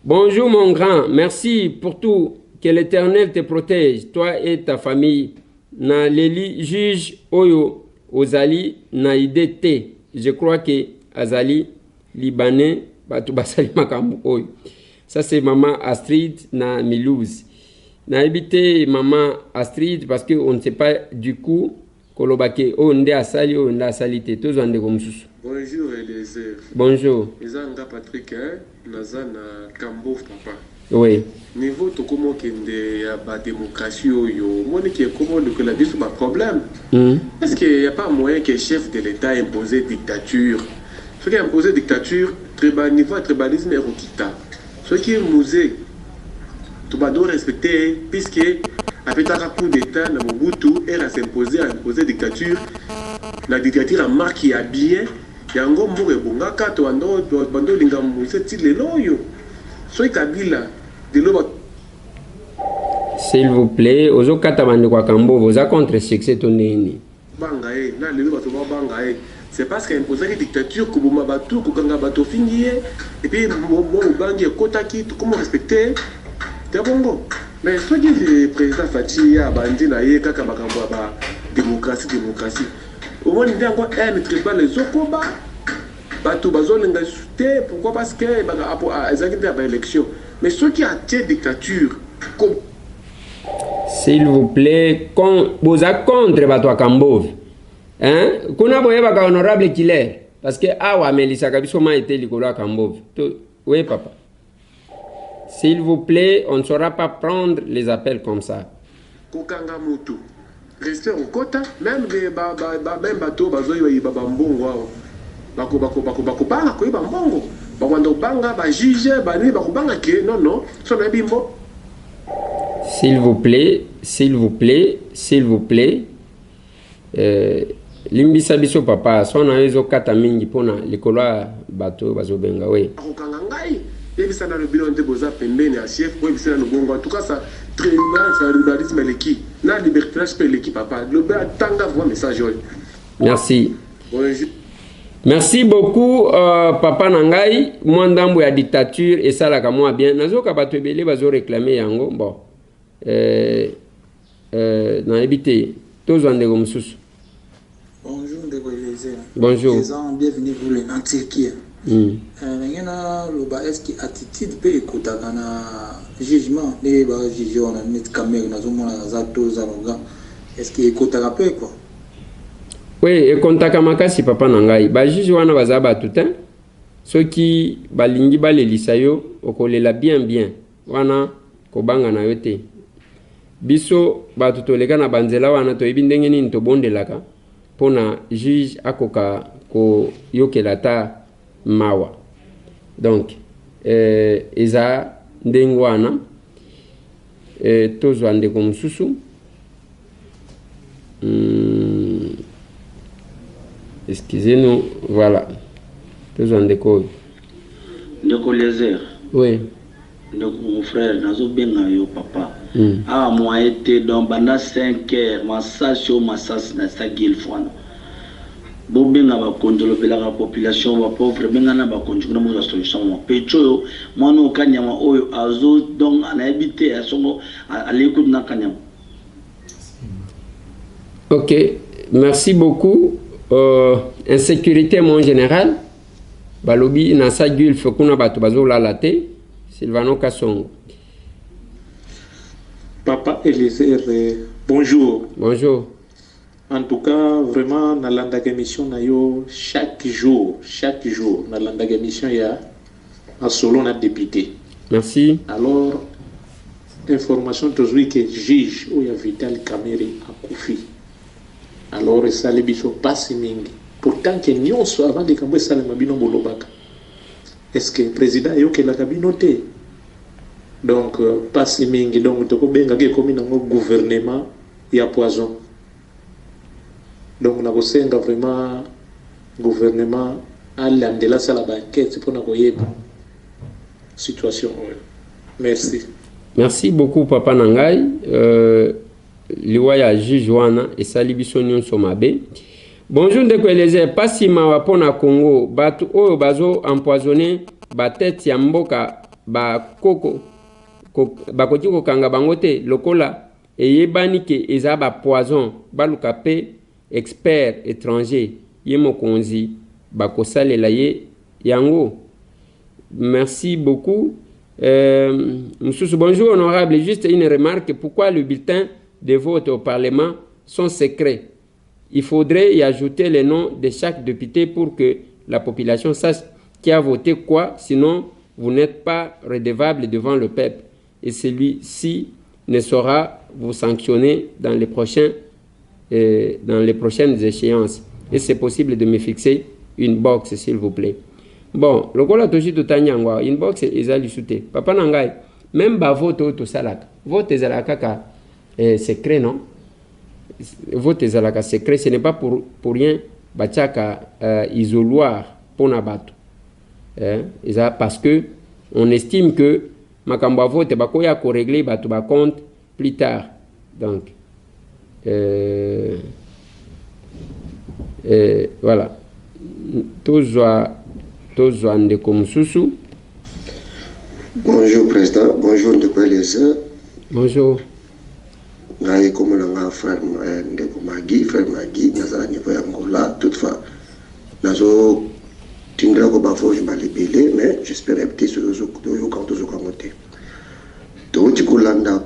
Bonjour mon grand, merci pour tout, que l'Éternel te protège, toi et ta famille. Na leli juge oyo ozali na idée te, je crois que azali libanais, bato basali makambo oyo. Ça, c'est maman Astrid na Milouz. Nayebi te maman Astrid, parce que on ne sait pas du coup koloba ke oyo nde asali, oyo nde asali te. Tozwa ndeko mosusu. Bonjour Eliezer. Bonjour. Eza nga Patrick, hein? Naza na Kambo, papa. Oui. Niveau tokóma okende ya badémocratie oyo, omoni ke ekóma olukela biso baproblème. Est ce que y a pas moyen que chef de l'État impose dictature? Soki impose dictature, niveau ya tribalisme ekokita. Soki Mzee tobandi orespecte, puisque apetaka coup d'état na Mobutu, ere asimpose, aimpose dictature, na dictature ya marque ya bien yango, mboka ebongaka. Tobandi olinga Mzee ti lelo oyo. Soki Kabila lelo S'il vous plaît, ozokata bandeko ya Kambovo, oza contre succès to ndeni? Banga ye na lelo, bato babanga ye, c'est parce que imposaki dictature, koboma bato, kokanga bato, ofingi ye, et puis mwa mobangi ekotaki, tokoma respecte te bongo. Mais soki président Fatshi ye abandi na ye kaka makambo ya badémocratie, démocratie, omoni nde yango haine tribal ezokoba, bato bazolinga lisusu te. Pourquoi? Parce que ezalaki nde ya baélection. Mais soki atie dictature S'il vous plaît, boza contre bato ya Kambove, hein? Kuna boyebaka honorable Kiler, parce que awa amelisaka biso mai te likolo ya Kambove. Oui papa, s'il vous plaît, on ne saura pas prendre les appels comme ça. Kokanga motu, respect okota, même même bato bazoyiba bambongo awa bakobanga koyiba mbongo, bakwanda kobanga bajuge banini, bakobanga ke non non, so nayebi mbo S'il vous plaît, s'il vous plaît, s'il vous plaît, limbisa biso papa, so na yo ezokata mingi mpona likolo ya bato oyo bazobenga we. Akokanga ngai, yebisa nano bino nde boza pembeni ya chef, oyebisa nano bongo. En tout cas, ça tribalisme eleki na libertinage mpe eleki. Papa, lobe atanga vraiment message oyo. Merci. Bonjour. Merci beaucoup, papa na ngai. Mwa ndambo ya dictature esalaka mwa bien. Nazoka bato ebele bazoréclame yango. Bon, nayebi te. Tozwa ndeko mosusu. Bonjour ndeko Eliezer. Bonjour. Eza bienvenue vous na Turquie. Ndenge naloba, est ce que attitude mpe ekotaka na jugement ndenge bajuge wana, neti Kamerhe nazomona aza toza arrogant, est ce que ekotaka mpe quoi? Oui, ekontaka makasi, papa na ngai. Bajuge wana baza bato te. Soki balingi balelisa yo, okolela bien bien. Wana kobanga na yo te. Biso bato toleka na banzela wana, toyebi ndenge nini tobondelaka mpona juge akoka koyokela ata mawa. Donc eza ndenge wana. Tozwa ndeko mosusu. Excusez-nous, voilà, tozwa ndeko oyo. Ndeko Eliezer. Oui. Ndeko, mon frère, nazobenga yo papa. Awa moyen te donc banda 5 heures masasi oyo masasi na sa gilf wana. Bobenga bakonzi olobelaka population ba pauvre benga na bakonzi kuna bozwa solution mwa pecho oyo mwana oyo kanyama oyo azo donc nayebi te asongo aleki kutu na kanyama. Ok, merci beaucoup. Insécurité mon général. Balobi na sa Gulf kuna bato bazolala te. Silvano Kasongo. Papa Eliezer, bonjour. Bonjour. En tout cas, vraiment, nalandaka émission na yo chaque jour, chaque jour. Nalandaka émission ya masolo na député. Merci. Alors, information tozwi ke juge oyo ya Vital Kamerhe akufi. Alors esali biso pasi mingi. Pourtant ke nyonso avant likambo esalema bino bolobaka. Est-ce que président ayokelaka bino te? Donc pasi mingi donc tokobengaka ekomi nango gouvernement ya poison. Donc nakosenga vraiment gouvernement alandela asala ba enquête mpona koyeba situation oyo. Merci. Merci beaucoup papa na ngai. Liwa ya juge wana esali biso nyonso mabe. Bonjour ndeko Eliezer, pasi mawa pona Congo, batu oyo bazo empoisonner ba tete ya mboka ba koko ko, bakoki kokanga bango te lokola eyebani ke eza ba poison, baluka pe expert étranger ye mokonzi bakosalela ye yango. Merci beaucoup. Mosusu, bonjour honorable, juste une remarque, pourquoi le bulletin de vote au Parlement sont secrets? Il faudrait y ajouter les noms de chaque député pour que la population sache qui a voté quoi, sinon vous n'êtes pas redevable devant le peuple et celui-ci ne saura vous sanctionner dans les prochaines échéances. Et c'est possible de me fixer une box, s'il vous plaît. Bon, lokola toshi totangi yango awa, inbox eza lisu te. Papa na ngai, même ba vote oyo tosalaka, vote ezalaka kaka secret, non? Vote ezalaka secret, ce n'est pas pour rien batiaka isoloir mpona bato. Eza parce que on estime que makambo ya vote bakoya korégler bato ba compte plus tard. Donc voilà, tozwa ndeko mosusu. Bonjour président, bonjour ndeko Eliezer. Bonjour. Ngai kombo na nga frère ndeko Magi, frère Magi, naza na niveau ya Angola. Toutefois, nazotindela ko bavoge mbala ebele, mais j'espère te soki toyoka tozoka yango te. Touti kolanda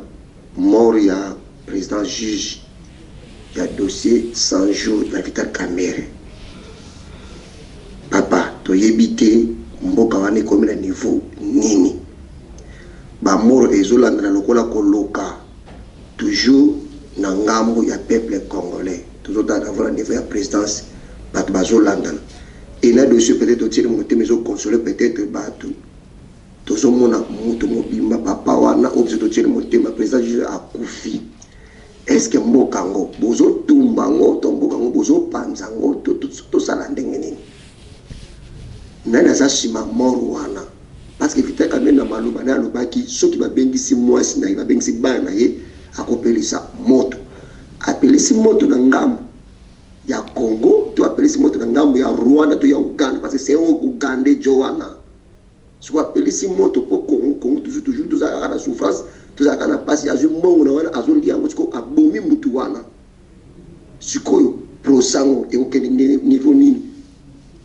mort ya président juge ya dossier 100 jours ya Vital Kamerhe. Papa, toyebi te mboka wana ekomi na niveau nini. Bamort ezolandana lokola koloka, toujours na ngambo ya peuple congolais. Tozotala na niveau ya présidence, bato bazolandana. E na dossier peut-être otieli motema ezoconsole peut-être bato, tozomona moto mobimba papa wana oyo biso totieli motema, président juge akufi. Est-ce mboka yango bozotumba yango to mboka yango bozopanza yango? Tosala ndenge nini? Nani aza nsima mort wana? Parce que Vital Kamerhe na maloba naye alobaki soki babengisi mwasi na ye, babengisi bana na ye, akopelisa moto. Apelisi moto na ngambo ya Congo to apelisi moto na ngambo ya Rwanda to ya Uganda? Parce que c'est un Ougandais jo wana. Soki apelisi moto mpo Congo, Congo toujours toujours tozalaka na souffrance, tozalaka na mpasi. Azwi mbongo na wana, azolia yango, sikoyo abomi mutu wana. Sikoyo procès yango ekokende niveau nini?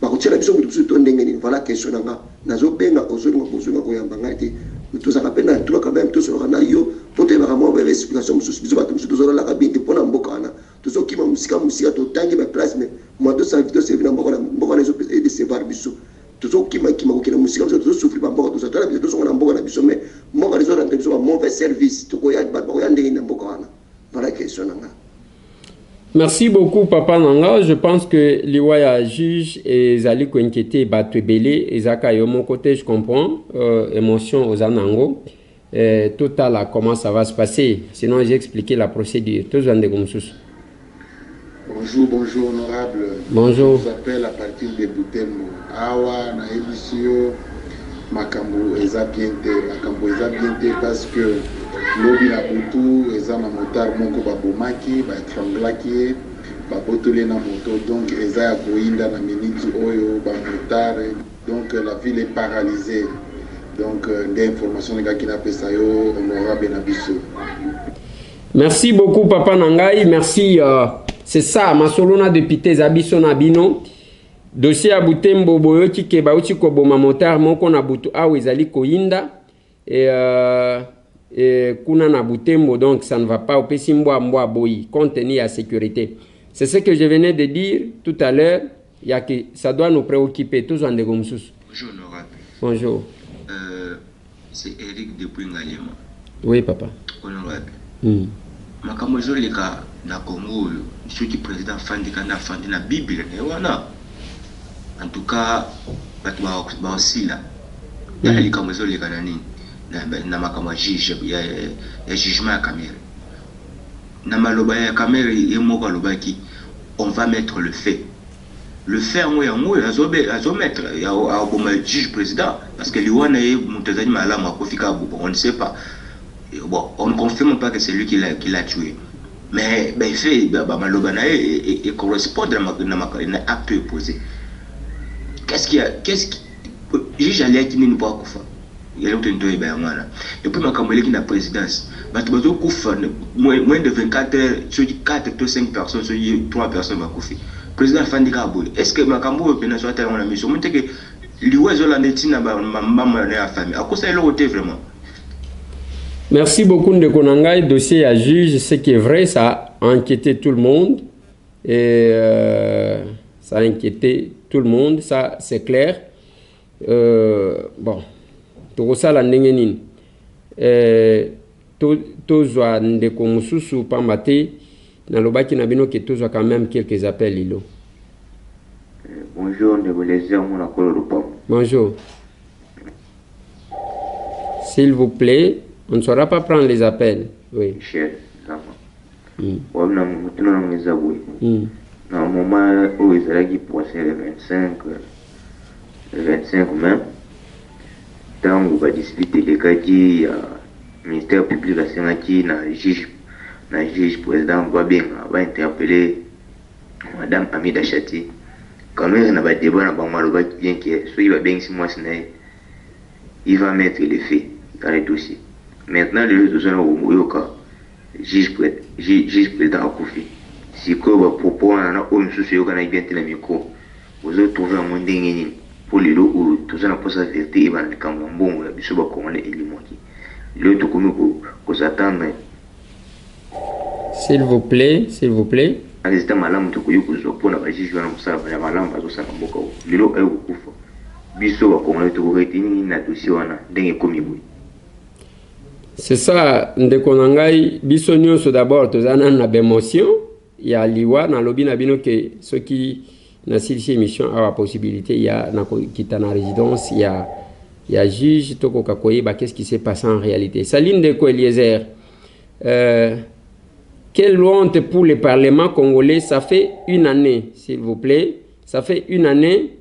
Bakotiela biso moto mosusu to ndenge nini? Voilà question na nga. Nazobenga, ozolinga bozolinga koyamba ngai te. Tozalaka mpe na droit quand même tosolaka na yo mpo toyebaka mwa ba explication mosusu. Biso bato mosusu tozolalaka bien te mpo na mboka wana. Tozokima mosika mosika, totangi baplace, mais mwa tosala toservi na mboka mboka wana edécevoir biso. Tozokimakima kokende mosika, biso tozosouffrir bamboka toza tala biso tozonga na mboka na biso, mais mboka ezorendre biso ba mauvais service. Tokoya, bato bakoya ndenge na mboka wana? Voilà question na nga. Merci beaucoup papa nanga. Je pense que liwa ya juge ezali koinquiéter bato ebele, ezaka yo moko te, je comprends émotion oza nango. Totala comment ça va se passer. Sinon j'ai expliqué la procédure. Tozwa ndeko mosusu. Bonjour, bonjour honorable. Bonjour. Je vous appelle à partir de Butembo. Awa nayebisi yo, makambo eza bien te, makambo eza bien te parce que Lobi na butu eza na motard moko babomaki, ba etranglaki ye, babotoli ye na moto donc eza ya koyinda na minute oyo ba motards donc la ville est paralysee donc nde information nalingaki napesa yo honorable na biso. Merci beaucoup papa na ngai, merci euh, c'est ça masolo na député eza biso na bino. Dossier ya Butembo boyoki ke bauti koboma motard moko na butu awa ezali koyinda et, euh, et kuna na Butembo donc ça ne va pas opesi mbwa mbwa boyi compte tenu ya sécurité. C'est ce que je venais de dire tout à l'heure ya que ça doit nous préoccuper tozwa ndeko mosusu. Bonjour honorable. Bonjour. Euh, c'est Eric depuis Ngaliema. Oui papa. Honorable. Makambo ezoleka na Congo oyo soki president afandi kanda afandi na bible na ye wana en tout cas bato bakosila tala likambo ezoleka na nini na, na makambo ya juge ya, ya jugement ya Kamerhe na maloba ya Kamerhe ye moko alobaki on va mettre le fait le fait yango yango oyo azomettre akoboma juge président parce que liwa na ye moto azali malamu akufi kaka bon on ne sait pas bon on ne confirme pas que c'est lui qui l'a qui l'a tué mais ba effet ba maloba na ye e correspondre na na acte oyo posé qu'est-ce qui a qu'est-ce qui juge aliaki nini mpo akufa eloko toni toyeba yango wana et puis makambo eleki na présidence bato bazokufa moins de 24 heures soki 4 to 5 personnes soki 3 personnes bakufi président afandi kaka boye est ce que makambo oyo mpena so ata yango na miso omoni te ke liwa ezolanda etina bamama na ya famille akosala eloko te vraiment. Merci beaucoup ndeko na ngai dossier ya juge ce qui est vrai ça a inquiété tout le monde et euh, ça a inquiété tout le monde ça c'est clair euh, bon tokosala ndenge nini euh, tozwa ndeko mosusu pamba te nalobaki na bino ke tozwa quand même quelques appels lilo. Bonjour ndeko Eliezer mwana kolo lopango. Bonjour. S'il vous plaît, on ne saura pas prendre les appels. Oui. Michel Zama. Wabi na motuna na eza boye. Na moment oyo ezalaki procès le 25 le 25 mai ntango ba dispute elekaki ya ministère public asengaki na juge na juge président babenga ba interpeller madame Amida Chati Kamerhe na ba debat na bango alobaki bien que soki babengisi mwasi na ye il va mettre le feu dans le dossier maintenant lelo toza na koyoka juge juge président akufi sikoyo ba propos wana na oyo misusu eyokanaki bien te na micro bozo trouver yango ndenge nini po lelo oyo toza na posa verite eyebana likambo ya mbongo ya biso ba congolais elimwaki lelo tokomi ko s'attendre S'il vous plait, s'il vous plait. Resultat malamu tokoki kozwa mpo na ba juges wana mosala ya malamu bazosala na mboka oyo lelo aye kokufa biso ba congolais toko retenir nini na dossier wana ndenge ekomi boye. C'est ça ndeko na ngai biso nyonso d'abord toza nanu na b'emotion ya liwa nalobi na bino ke soki nasilisi émission awa possibilité ya nakokita na résidence ya ya juge tokoka koyeba qu'est-ce qui s'est passé en réalité. Salut ndeko Eliezer. Euh, quelle honte pour le Parlement congolais. Ça fait une année, s'il vous plaît. Ça fait une année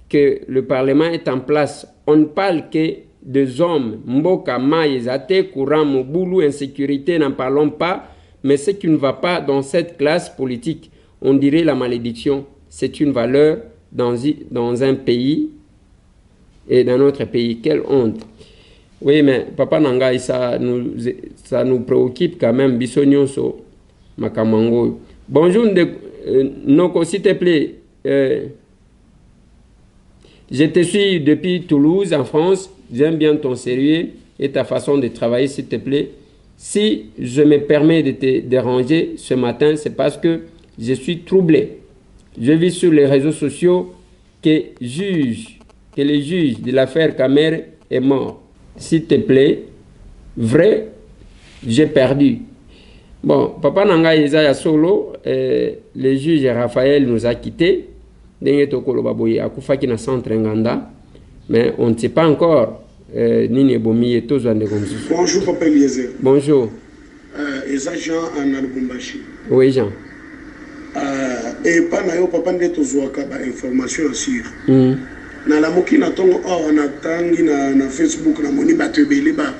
que le Parlement est en place. On ne parle que des hommes. Mboka, mayi eza te, courant, mobulu, insécurité, n'en parlons pas. Mais ce qui ne va pas dans cette classe politique, on dirait la malédiction. C'est une valeur dans, dans un pays et dans notre pays. Quelle honte. Oui, mais papa na ngai, ça nous, ça nous préoccupe quand même. Biso nyonso, makambo yango. Bonjour, euh, Noko, s'il te plaît. Euh, je te suis depuis Toulouse, en France. J'aime bien ton sérieux et ta façon de travailler, s'il te plaît. Si je me permets de te déranger ce matin, c'est parce que je suis troublé. Je vis sur les réseaux sociaux que juge, que le juge de l'affaire Kamerhe est mort. S'il te plaît, vrai, j'ai perdu. Bon, papa na ngai eza ya solo, eh, le juge Raphaël nous a quittés. Ndenge tokoloba boye akufaki na centre Nganda, mais on ne sait pas encore eh, nini ebomi ye tozwa ndeko mosusu. Bonjour papa Eliezer. Bonjour. Euh, eza Jean na Lubumbashi. Oui Jean. Euh, epa na yo papa nde tozwaka ba information ya sur. Nalamuki na tongo awa natangi na, na Facebook namoni bato ebele ba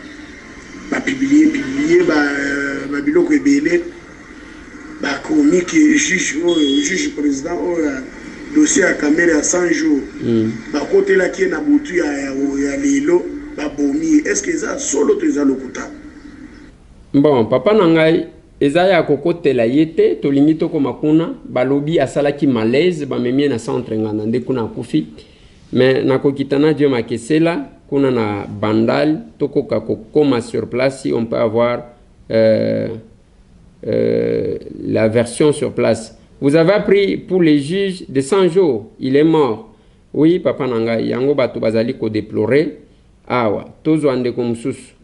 ba Ba publier publier ba ba biloko ebele bakomi ke juge oyo juge president oyo ya dossier ya Kamerhe ya 100 jours bakotelaki ye na butu ya ya ya lelo babomi ye est ce que eza solo to eza lokuta? Bon papa na ngai eza ya kokotela ye te tolingi tokoma kuna balobi asalaki malaise bamemi ye na centre nganda nde kuna akufi Mais nakokita na Dieu Makesela kuna na Bandal tokoka kokoma sur place si on peut avoir euh, euh, la version sur place. Vous avez appris pour les juges de 100 jours, il est mort. Oui, papa na ngai, yango bato bazali ko déplorer awa. Tozwa ndeko mosusu.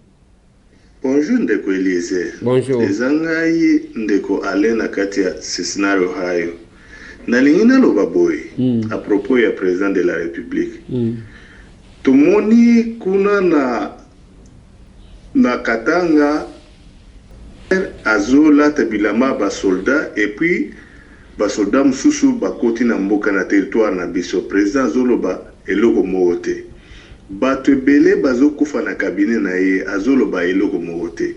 Bonjour ndeko Eliezer. Bonjour. Eza ngai ndeko Alain na kati ya Cincinnati Ohio. Nalingi naloba boye à propos ya president de la Republique. Tomoni kuna na na Katanga azolata bilamba ya ba soldats et puis ba soldats mosusu bakoti na mboka na territoire na biso. President azoloba eloko moko te. Batu ebele bazo kufa na cabinet na ye azo loba eloko moko te.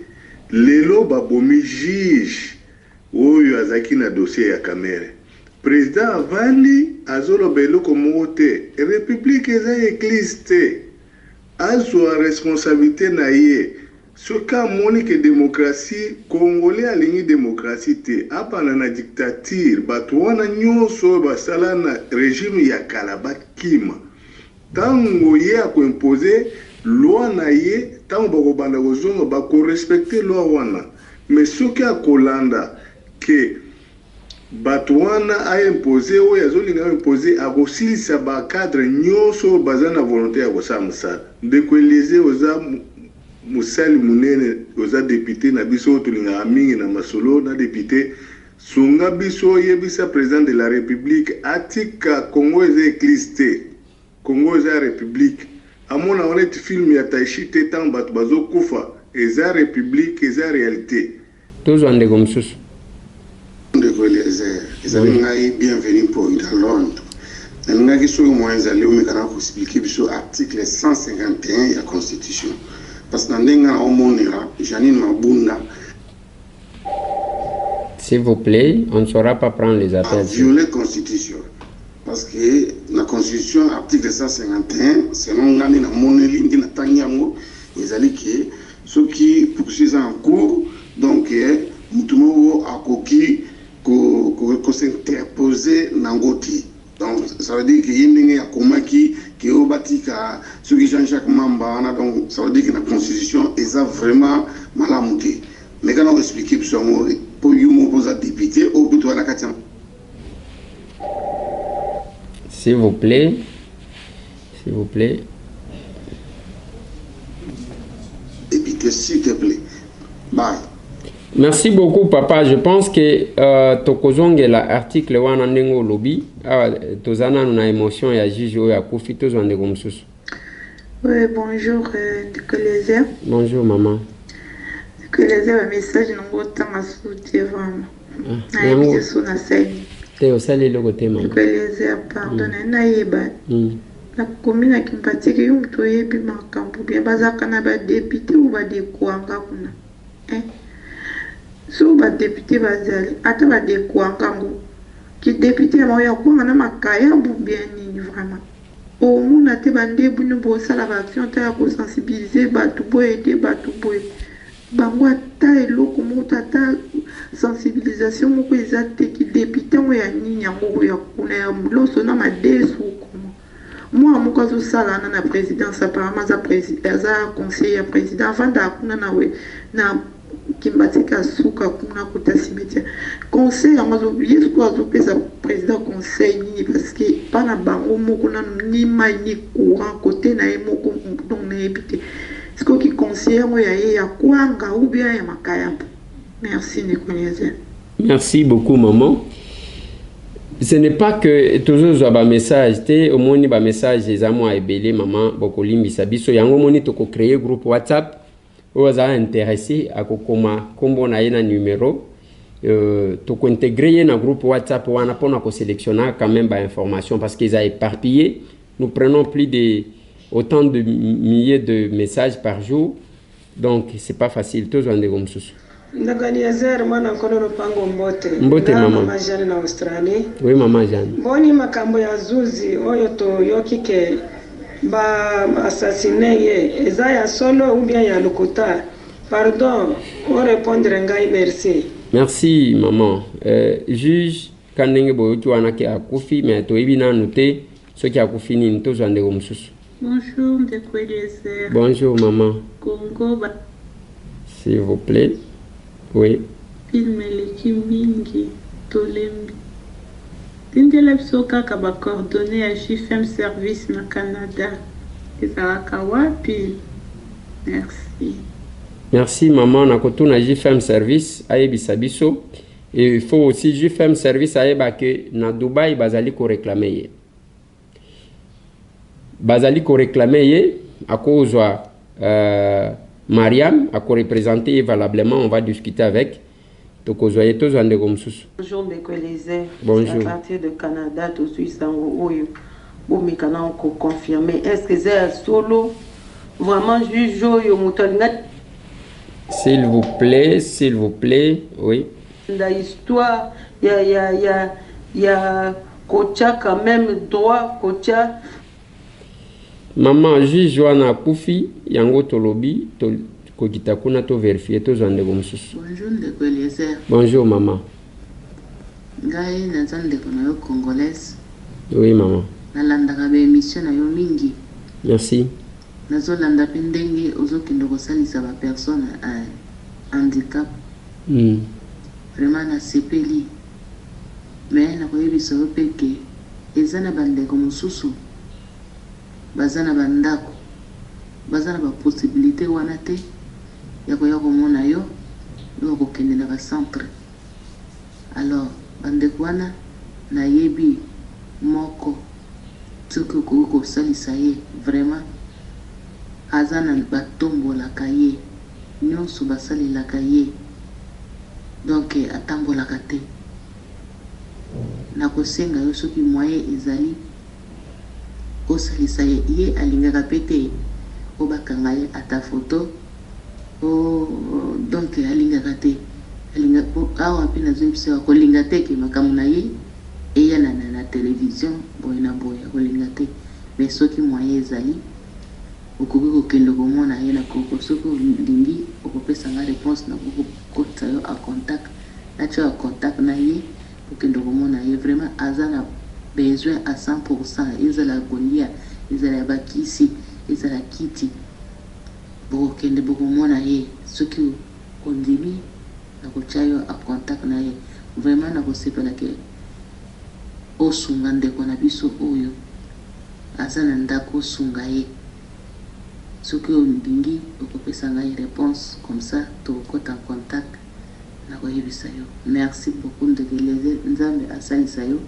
Lelo ba bomi juge oyo azalaki na dossier ya Kamerhe. President avandi azo loba eloko moko te. Republique eza eglise te. Azua responsabilite na ye. Soki amoni ke democratie, congolais alingi democratie te, abanda na dictature, batu wana nionso oyo basala na regime ya kala bakima. Tango ye ako imposer loi na ye, tango bako banda kozonga bako respecter loi wana. Mais soki akolanda que batu wana a imposer oyo azolinga a imposer, akosilisa ba cadres nionso oyo baza na volonte ya kosala mosala. Ndeko Eliezer oza mosali monene, oza depute na biso oyo tolingaka mingi na masolo na depute, Sunga biso yebisa president de la republique atika congo eza eglise te congo eza republique amona ngo neti film ya taichi te tango batu bazo kufa eza republique eza realite. Tozwa ndeko mosusu. Ndeko Eliezer, ezali ngai Bienvenu Mpoyi na Londres. Nalingaki soki moyen ezali omeka na ko expliquer biso article 151 ya constitution. Parce na ndenge nga naomonela Jeanine Mabunda S'il vous plait, on ne saura pas prendre les a appels. viole constitution parce que na constitution article 151 selon nga nde namoneli nde natangi yango ezali ke soki poursuite eza en cours donc mutu moko akoki ko, ko, ko s'interposer nango te. Donc ça veut dire que ye ndenge akomaki ke oyo batika soki Jean Jacques Mamba wana donc ça veut dire que na constitution eza vraiment malamu te. Meka na expliquer biso yango po yo moko oza député oyo kutu wana kati ya S'il vous plaît. S'il vous plaît. Député s'il te plaît. Bye. Merci beaucoup papa, je pense que euh, tokozongela article wana ndenge olobi awa toza nanu na emotion ya juge oyo akufi tozwa ndeko mosusu. Oui, bonjour euh, ndeko Eliezer. Bonjour maman. Ndeko Eliezer ba message nango otanga su te vraiment. Ah, Nayebi te so nasali. Te osali eloko te maman. Ndeko Eliezer pardon mm. nayeba. Mm. Nakomi na kimpatike yo moto oyebi makambo bien bazalaka na ba député ou ba dekwanga kuna. Eh soki ba depute bazali ata ba dekwanga ngo ki depute ya bango ya kwanga na makayabu bien nini vraiment omona te ba nde bino bosala ba action ata ya ko sensibiliser batu bo aider batu boye bango ata eloko moko te ata sensibilisation moko eza te ki depute yango ya nini yango ya kuna ya loso na madesu comment Mwana moko azo sala wana na presidence apparemment aza aza conseiller ya president avandaka kuna na we na kimbanseke ya suka kuna kota cimetière conseil yango azo ye sikoyo azopesa president conseil nini parce que epa na bango moko nanu ni mayi ni courant kote na ye moko donc nayebi te sikoyo ki conseiller yango ya ye ya kwanga ou bien ya makayabu merci ndeko Eliezer. Merci beaucoup maman. Ce n'est pas que tozozwa ba message te omoni ba message eza mwa ebele maman bokolimbisa biso yango omoni toko créer groupe WhatsApp oyo aza intéressé akokoma kombo na ye na numero euh, toko intégrer ye na groupe WhatsApp wana pona ko sélectionner quand même ba information parce que eza éparpillé nous prenons plus de autant de milliers de messages par jour. Donc c'est pas facile, tozwa ndeko mosusu. Ndeko Eliezer mwana nkolo lopango mbote. Mbote Nga mama. mama Jeanne na Australie. Oui mama Jeanne. Boni makambo ya zuzi oyo toyoki ke ba assassine ye eza ya solo ou bien ya lokuta? Pardon o repondre ngai merci. Merci maman. Euh, juge ka ndenge boyoki wana ke akufi mais toyebi nanu te soki akufi nini tozwa ndeko mosusu. Bonjour ndeko Eliezer. Bonjour maman. Congo ba S'il vous plaît. Oui. Film eleki mingi tolembi. Tindela biso kaka ba coordonnees ya JFM service na Canada. Ezalaka wapi? Merci. Merci maman, nakotuna JFM service ayebisa biso. Et il faut aussi JFM service ayeba que na Dubaï bazali ko réclamer ye. Bazali ko reclamer ye akozwa euh, Mariam ako représenter ye valablement on va discuter avec tokozwa ye tozwa ndeko mosusu. Bonjour ndeko Eliezer. Bonjour. À partir de Canada tozui sango oyo bomeka nano ko confirmer est-ce que eza ya solo vraiment juge oyo moto alinga S'il vous plaît, s'il vous plaît, oui. Nda histoire ya ya ya ya kotia quand meme droit kotia. Maman juge wana akufi yango tolobi to kokita kuna to verifier tozwa ndeko mosusu. Bonjour ndeko Eliezer. Bonjour maman. Ngai naza ndeko na yo congolaise. Oui maman. Nalandaka ba emission na yo mingi. Merci. Nazo landa pe ndenge ozo kende kosalisa ba personnes à handicap. Vraiment na sepeli mais nako yebisa yo pe ke eza na ba ndeko mosusu baza na ba ndaku baza na ba possibilite wana te ya koya komona yo yo oko kende na ba centre alors ba ndeko wana na yebi moko soki okoki kosalisa ye vraiment aza na ba tombolaka ye nionso basalelaka ye donc atambolaka te nakosenga yo soki moyen ezali osalisa ye ye alingaka pe te o bakanga ye ata photo o donc alingaka te alinga po awa pe nazoyebisa yo akolinga te ke makambo na ye eya na na television boye na boye akolinga te mais soki moyen ezali Okoki kokende komona ye na koko soki olingi okopesa nga reponse nakoki kokotisa yo en contact natia yo en contact na ye okende komona ye vraiment aza na besoin à 100 pourcent ezala ya kolia ezala ya bakisi ezala kiti bokokende bokomona ye soki ondimi nakotia yo en contact na ye vraiment nakosepela ke osunga ndeko na biso oyo Aza na ndaku osunga ye soki olingi okopesa ngai reponse comme ça tokokota en contact nakoyebisa yo merci beaucoup ndeko Eliezer nzambe asalisa yo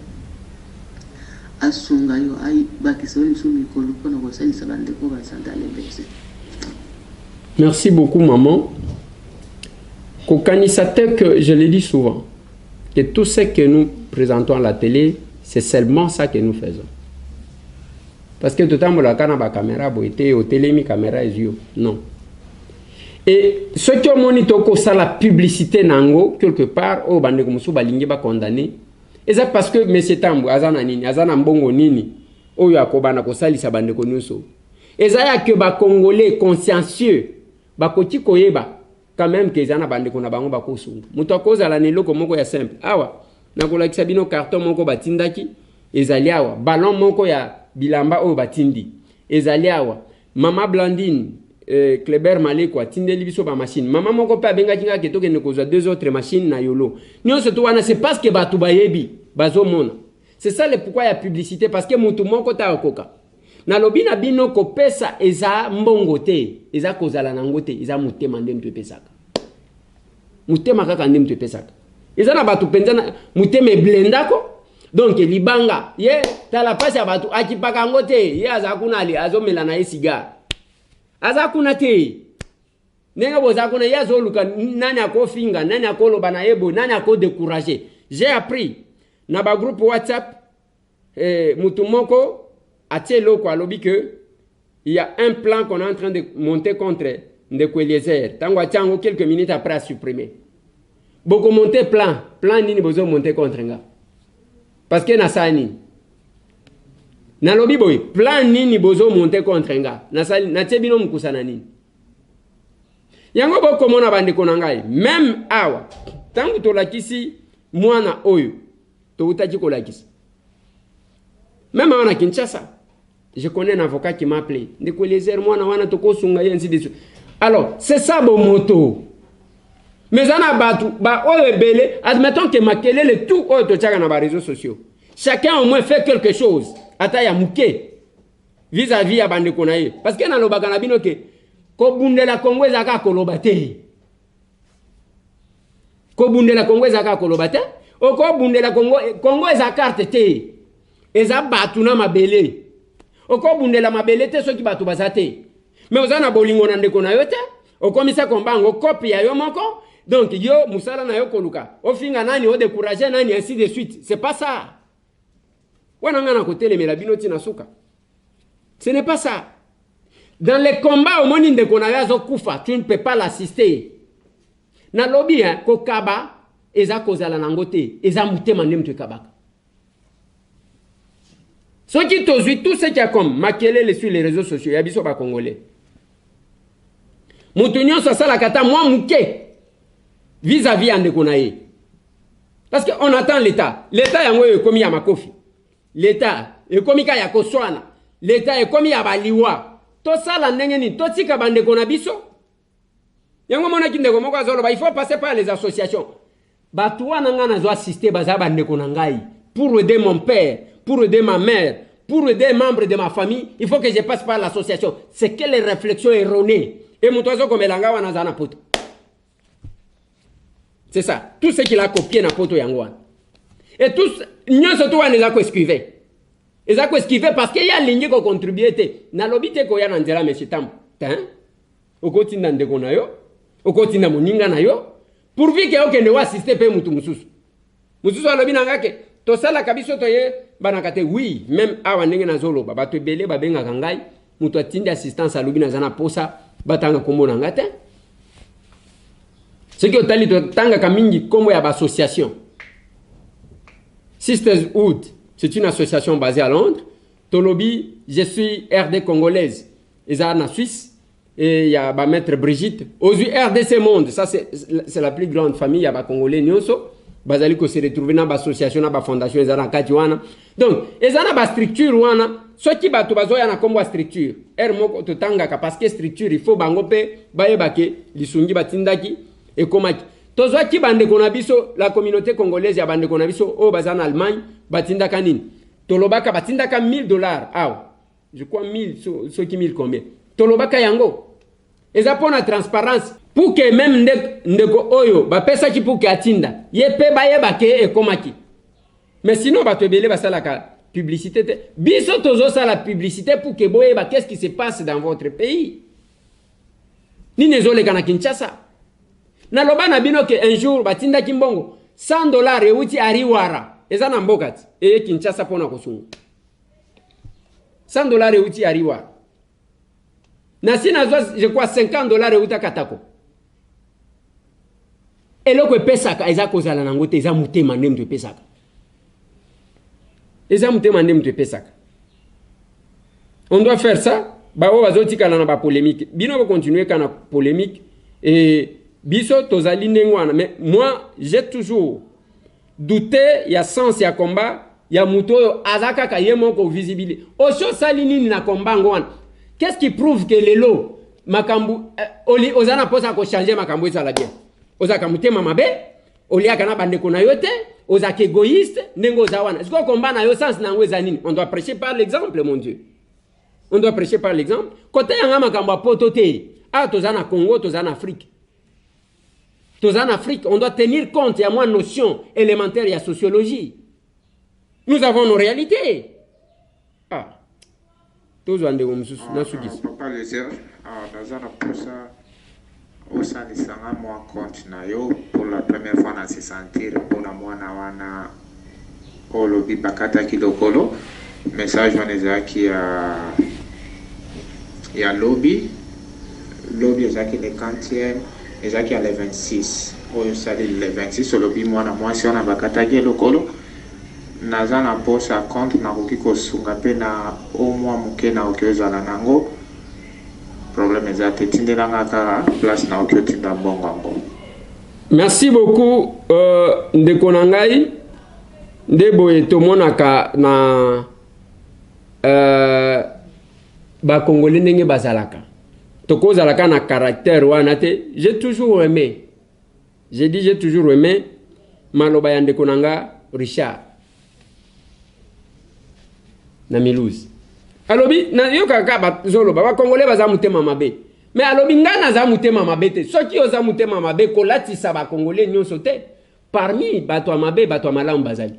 asunga yo abakisa yo lisusu mikolo pona kosalisa ba ndeko baza dans les besoins. Merci beaucoup maman. Kokanisa te que je le dis souvent que tout ce que nous présentons à la télé, c'est seulement ça que nous faisons. Parce que totambolaka na ba caméra boye te, otelemi caméra ezwi yo. Non. Et soki omoni tokosala publicité na yango quelque part oyo bandeko mosusu balingi ba condamner, eza parce que monsieur Tambwe aza na nini, aza na mbongo nini oyo akobanda kosalisa bandeko nyonso. Eza ya que ba Congolais consciencieux bakoki koyeba Quand meme que eza na ba ndeko na bango bako sunga. Moto akozala na eloko moko ya simple. Awa nakolakisa bino carton moko batindaki ezali awa, ballon moko ya bilamba oyo batindi ezali awa. Mama Blandine eh, Kleber Maleko atindeli biso ba machine. Mama moko pe abengaki nga ke tokende kozwa deux autres machines na Yolo. Nionso to wana c'est parce que bato bayebi, bazomona. C'est ça le pourquoi ya publicité parce que moto moko ta akoka. Nalobi na bino kopesa eza mbongo te, eza kozala na yango te, eza motema nde moto epesaka. Motema kaka nde moto epesaka. Eza na bato mpenza na motema eblendako donc libanga ye tala pasi ya bato akipaka yango te, ye aza kuna ali azomela na ye cigare, aza kuna te ndenge boza kuna, ye azoluka nani akofinga, nani akoloba na ye boye, nani akodécourager. J'ai appris na ba groupe WhatsApp Eh, mutu moko atie eloko alobi que il y a un plan qu'on est en train de monter contre ndeko Eliezer, ntango atia yango quelques minutes après a supprimer. Bokomonte plan, plan nini bozomonte contre nga? Parce que nasala nini? Nalobi boye, plan nini bozomonte contre nga? Nasali, natie bino mokusa na nini? Yango bokomona bandeko na ngai, meme awa ntango tolakisi mwana oyo towutaki kolakisa, meme awa na Kinshasa, je connais un avocat qui m'a appelé, ndeko Eliezer, mwana wana tokosunga ye, ainsi de suite. Alors c'est ça bomoto. Mais eza na bato ba oyo ebele, admettons que makelele tout oyo totiaka na ba réseaux sociaux, chacun au moins fait quelque chose ata ya moke vis-à-vis ya bandeko na ye. Parce que nalobaka na bino ke kobundela Congo ezalaka kaka koloba te. Kobundela Congo ezalaka kaka koloba te. Okobundela Congo, Congo eza carte te, eza bato na mabele. Okobundela mabele te soki bato baza te. Mais oza na bolingo na ndeko na yo te, okomisa komba yango kopi ya yo moko. Donc yo mosala na yo koluka ofinga nani, odécourager nani, ainsi de suite. C'est pas ça. Wana nga na kotelemela bino ntina suka. Ce n'est pas ça. Dans les combats, omoni ndeko na yo azokufa, tu ne peux pas l'assister. Nalobi, hein, kokaba eza kozala nango te, eza motema nde moto ekabaka. Soki tozwi tout ce qui a comme makelele sur les réseaux sociaux ya biso ba Congolais, moto nyonso asalaka ata mwa moke vis-à-vis ya ndeko na ye, parce que on attend l'état. L'état yango oyo ekomi ya makofi, l'état ekomi ka ya koswana, l'état ekomi ya baliwa. Tosala ndenge nini? Totika bandeko na biso. Yango monaki ndeko moko azoloba, il faut passer par les associations. Bato wana ngai nazo assister, baza bandeko na ngai. Pour aider mon père, pour aider ma mère, pour aider un membre de ma famille, il faut que je passe par l'association. C'est quelle réflexion erronée! E moto azokomela ngai wana aza na poto. C'est ça, tout ce qu'il a copié na poto yango wana. Et tout nyonso to wana eza koesquive, eza koesquive, parce que ye alingi kocontribue te. Nalobi te koya na nzela, monsieur Tambo te, okotinda ndeko na yo, okotinda moninga na yo, pourvu ke okende oassiste mpe mutu mosusu. Mosusu alobi na nga ke tosalaka biso toyebanaka te. Oui, même awa ndenge nazoloba, bato ebele babengaka ngai. Moto atindi assistance, alobi naza na posa batanga nkombo na nga te. Soki otali, totangaka mingi nkombo ya baassociation. Sistershood, c'est une association basée à Londres. Tolobi je suis RD congolaise, eza na Suisse, et ya bamaître Brigitte. Ozwi RDC Monde, ça c'est la plus grande famille ya bacongolais nyonso bazali kose retrouver na baassociation na bafondation eza na kati wana. Donc eza na bastructure wana. Soki bato bazoya na nkombo ya structure r moko, totangaka, parce que structure, il faut bango mpe bayeba ke lisungi batindaki ekomaki. Tozwaki bandeko na biso, la communauté congolaise ya bandeko na biso oyo baza na Allemagne, batindaka nini? Tolobaka batindaka 1000 $ awa, je crois 1000, soki 1000 combien. Tolobaka yango eza mpo na transparence, pour que même ndeko oyo bapesaki pour ke atinda ye mpe bayeba ke ekomaki. Mais sinon bato ebele basalaka publicité te. Biso tozosala publicité pour ke boyeba qu'est-ce qui se passe dans votre pays, nini ezoleka na Kinshasa. Naloba na bino ke un jour batindaki mbongo 100 $ euti Ariwara, eza na mboka ti eye Kinshasa mpona kosunga. 100 $ euti Ariwara. Nasi nazwa, je crois, 50 $ euta Katako. Eloko epesaka eza kozala nango te, eza motema nde moto epesaka, eza motema nde moto epesaka. On doit faire ça. Baoyo bazotikala na bapolémique, bino bokontinue kaka na polémique e biso tozali ndenge wana. Mais moi, j'ai toujours douté ya sens ya combat ya moto oyo aza kaka ye moko visibilité. Osi osali nini na combat yango wana? Qu'est-ce qui prouve que lelo makambo oli oza na mposa ya kochange makambo ezala bien? Ozalaka motema mabe, oliaka na bandeko na yo te, ozalaka égoïste ndenge oza wana. Sikoyo combat na yo, sens na yango eza nini? On doit prêcher par l'exemple, mon Dieu, on doit prêcher par l'exemple. Kote yanga makambo ya poto te. Awa toza na Congo, toza na Afrique, toza na Afrique. On doit tenir compte ya mwa notion élémentaire ya sociologie. Nous avons nos réalités. Ah, tozwa ndeko mosusu, nasukisa. Papa Lezer, naza na mposa osalisanga mwa compte na yo. Pour la première fois na se sentir mpona mwana wana olobi bakataki lokolo. Message wana ezalaki ya lobi. Lobi ezalaki le quantième, ezalaki ya le 26 oyo osali le 26 olobi mwana mwasi wana bakataki ye lokolo. Naza na posa compte nakoki kosunga pe na o mwa moke nakoki ozala nango problème eza te tindela nga kaka place nakoki otinda mbongo yango. Merci beaucoup euh, ndeko na ngai nde boye tomonaka na euh, bakongole ndenge bazalaka tokozalaka na caractère wana te. J'ai toujours aimé, j'ai dit, j'ai toujours aimé maloba ya ndeko na nga Richard na Milouse. Alobi nayokaka bazoloba bakongole baza motema mabe, me alobi ngai naza motema mabe te. Soki oza motema mabe, kolatisa bakongole nyonso te. Parmi bato ya mabe, bato ya malamu bazali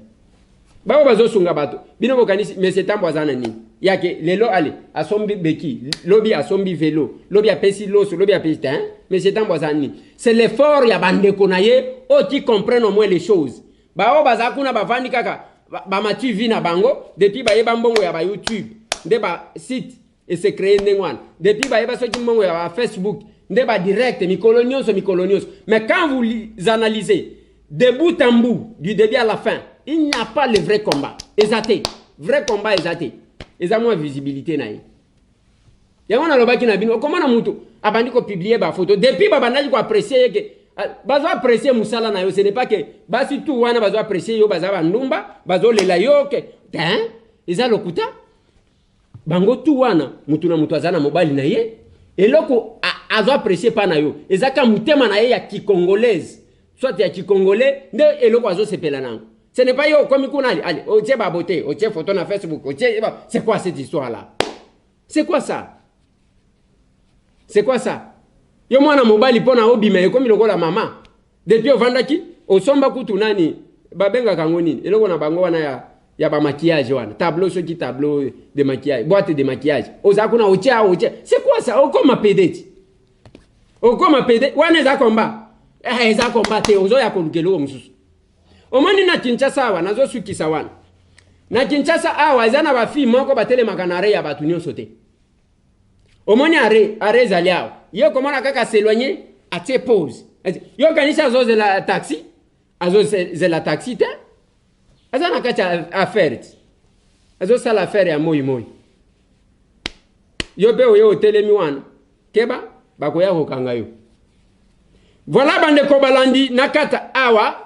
bao bazosunga bato. Bino bokanisi monsieur Tambo aza na nini yake lelo? Ale asombi beki, lobi asombi velo, lobi apesi loso, lobi apesi te, hein? Monsieur Tambo aza nini? C'est l'effort ya bandeko na ye oyo qui comprennent au moins les choses. Bao baza kuna bavandi kaka bamati vie na bango depuis bayeba mbongo ya ba YouTube nde ba site ese créer ndenge wana, depuis bayeba soki mbongo ya ba Facebook nde ba direct mikolo nyonso, mikolo nyonso. Mais quand vous analysez de bout en bout, du début à la fin, il n'y a pas le vrai combat. Eza te vrai combat, eza te, eza mwa visibilité na ye. Yango nalobaki na bino, okomona mutu abandi kopublier bafoto depuis babandaki koapprécier ye ke bazo apprécier mosala na yo. Ce n'est pas que basi tu wana bazo apprécier yo baza bandumba, bazolela yo ke te, eza lokuta. Bango tu wana, mutu na mutu aza na mobali na ye. Eloko azo apprécier pa na yo eza ka motema na ye ya kicongolaise, soit ya kicongolais nde eloko azosepela nango. Ce n'est pas yo okomi kuna, ali ali otie babote, otie photo na Facebook, otie. C'est quoi cette histoire là? C'est quoi ça? C'est quoi ça? Yo mwana mobali, mpo na obima ekomi lokola mama. Depuis ovandaki osomba kutu nani, babengaka yango nini, eloko na bango wana ya bamaquillage wana, tableau, soki tableau de maquillage, boîte de maquillage, oza kuna otia otia. C'est quoi ça? Okoma pédé ti okoma pédé wana, eza combat? Eh, eza combat te. Ozoya koluka eloko mosusu. Omoni na Kinshasa awa, nazosukisa wana, na Kinshasa awa eza na bafille moko batelemaka na arrêt ya bato nyonso te. Omoni arrêt, arrêt ezali awa, ye komona kaka s'éloigner, atie pause. Yo kanisi azozela taxi? Azozela taxi te, aza na kati ya affaire ti azosala affaire ya moi moi. Yo mpe oye otelemi wana, keba, bakoya kokanga yo. Voilà, bandeko balandi, nakata awa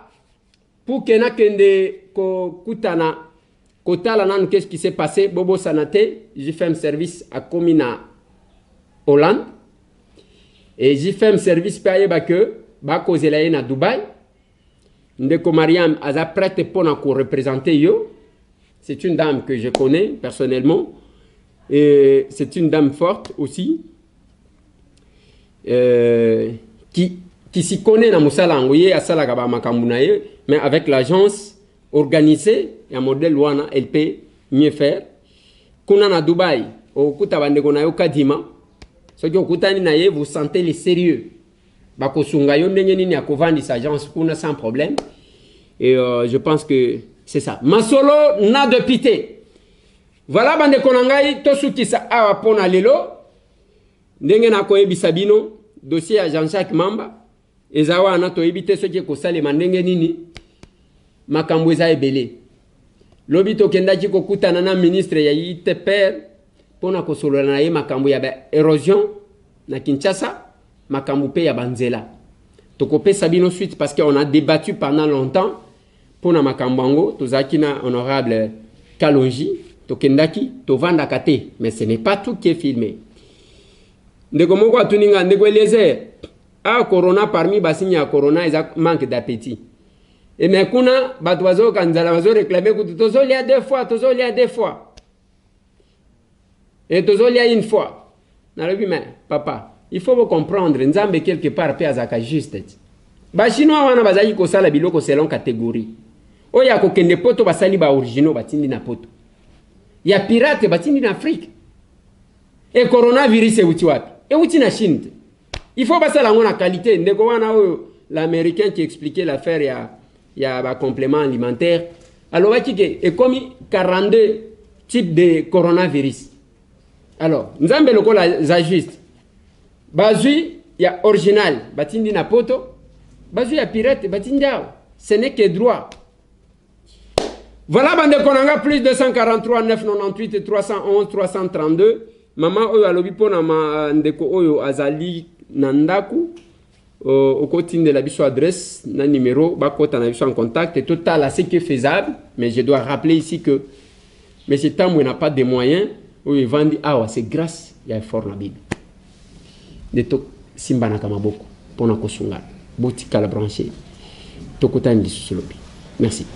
pour ke nakende kokutana kotala nanu qu'est-ce qui s'est passé. Bobosana te, JFM Service akomi na Hollande et JFM Service mpe ayeba ke bakozela ye na Dubai. Ndeko Mariam aza prête mpona koreprésenter yo. C'est une dame que je connais personnellement et c'est une dame forte aussi, qui s'y connaît na mosala yango. Ye asalaka bamakambo na ye, mais avec l'agence organisée ya modèle wana, elle peut mieux faire. Kuna na Dubai okokuta bandeko na yo Kadima. Soki okutani na ye, vous sentez le sérieux. Bakosunga yo ndenge nini ya kovandisa agence kuna sans problème. Et je pense que c'est ça, masolo na député. Voilà, bandeko na ngai, tosukisa awa mpona lelo. Ndenge nakoyebisa bino, dossier ya Jean-Jacques Mamba eza wana, toyebi te soki ekosalema ndenge nini. Makambo eza ebele. Lobi tokendaki kokutana na ministre ya ITPR mpona kosolola na ye makambo ya baérosion na Kinshasa, makambo mpe ya banzela. Tokopesa bino suite parce qu'on a débattu pendant longtemps mpona makambo yango. Tozalaki na honorable Kalonji, tokendaki, tovandaka te, mais ce n'est pas tout qui est filmé. Ndeko moko atuni nga: "Ndeko Eliezer, a corona, parmi basigne ya corona eza manque d'appétit." E mais kuna bato bazoyoka nzala, bazoréclamer kutu: "Tozolia deux fois, tozolia deux fois e tozolia une fois." Nalobi: "Mais papa, il faut comprendre, Nzambe quelque part mpe azalaka juste ti." Bachinois wana bazalaki kosala biloko selon catégorie. Oyo ya kokende Poto, basali baoriginaux, batindi na Poto, ya pirate batindi na Afrique. E coronavirus euti wapi? Euti na Chine te. Il faut basala yango na qualité. Ndeko wana oyo, l'Américain qui expliquait l'affaire ya bacomplément alimentaire, alobaki ke ekomi 42 type de coronavirus. Alors Nzambe lokola aza juste. Bazwi ya original batindi na poto, bazwi ya pirate batindi awa. Ce n'est que droit. Voilà bandeko na nga, plus 243 998 311 332. Mama oyo alobi mpo na ma ndeko oyo azali na ndako, okotindela biso adresse na numéro, bakota na biso en contact, totala ce qui est faisable. Mais je dois rappeler ici que monsieur Tambwe n'a pas de moyens. Oyo evandi awa, c'est grâce ya effort na bino nde tosimbanaka maboko mpona kosungana. Botikala branché, tokutani lisusu lobi. Merci.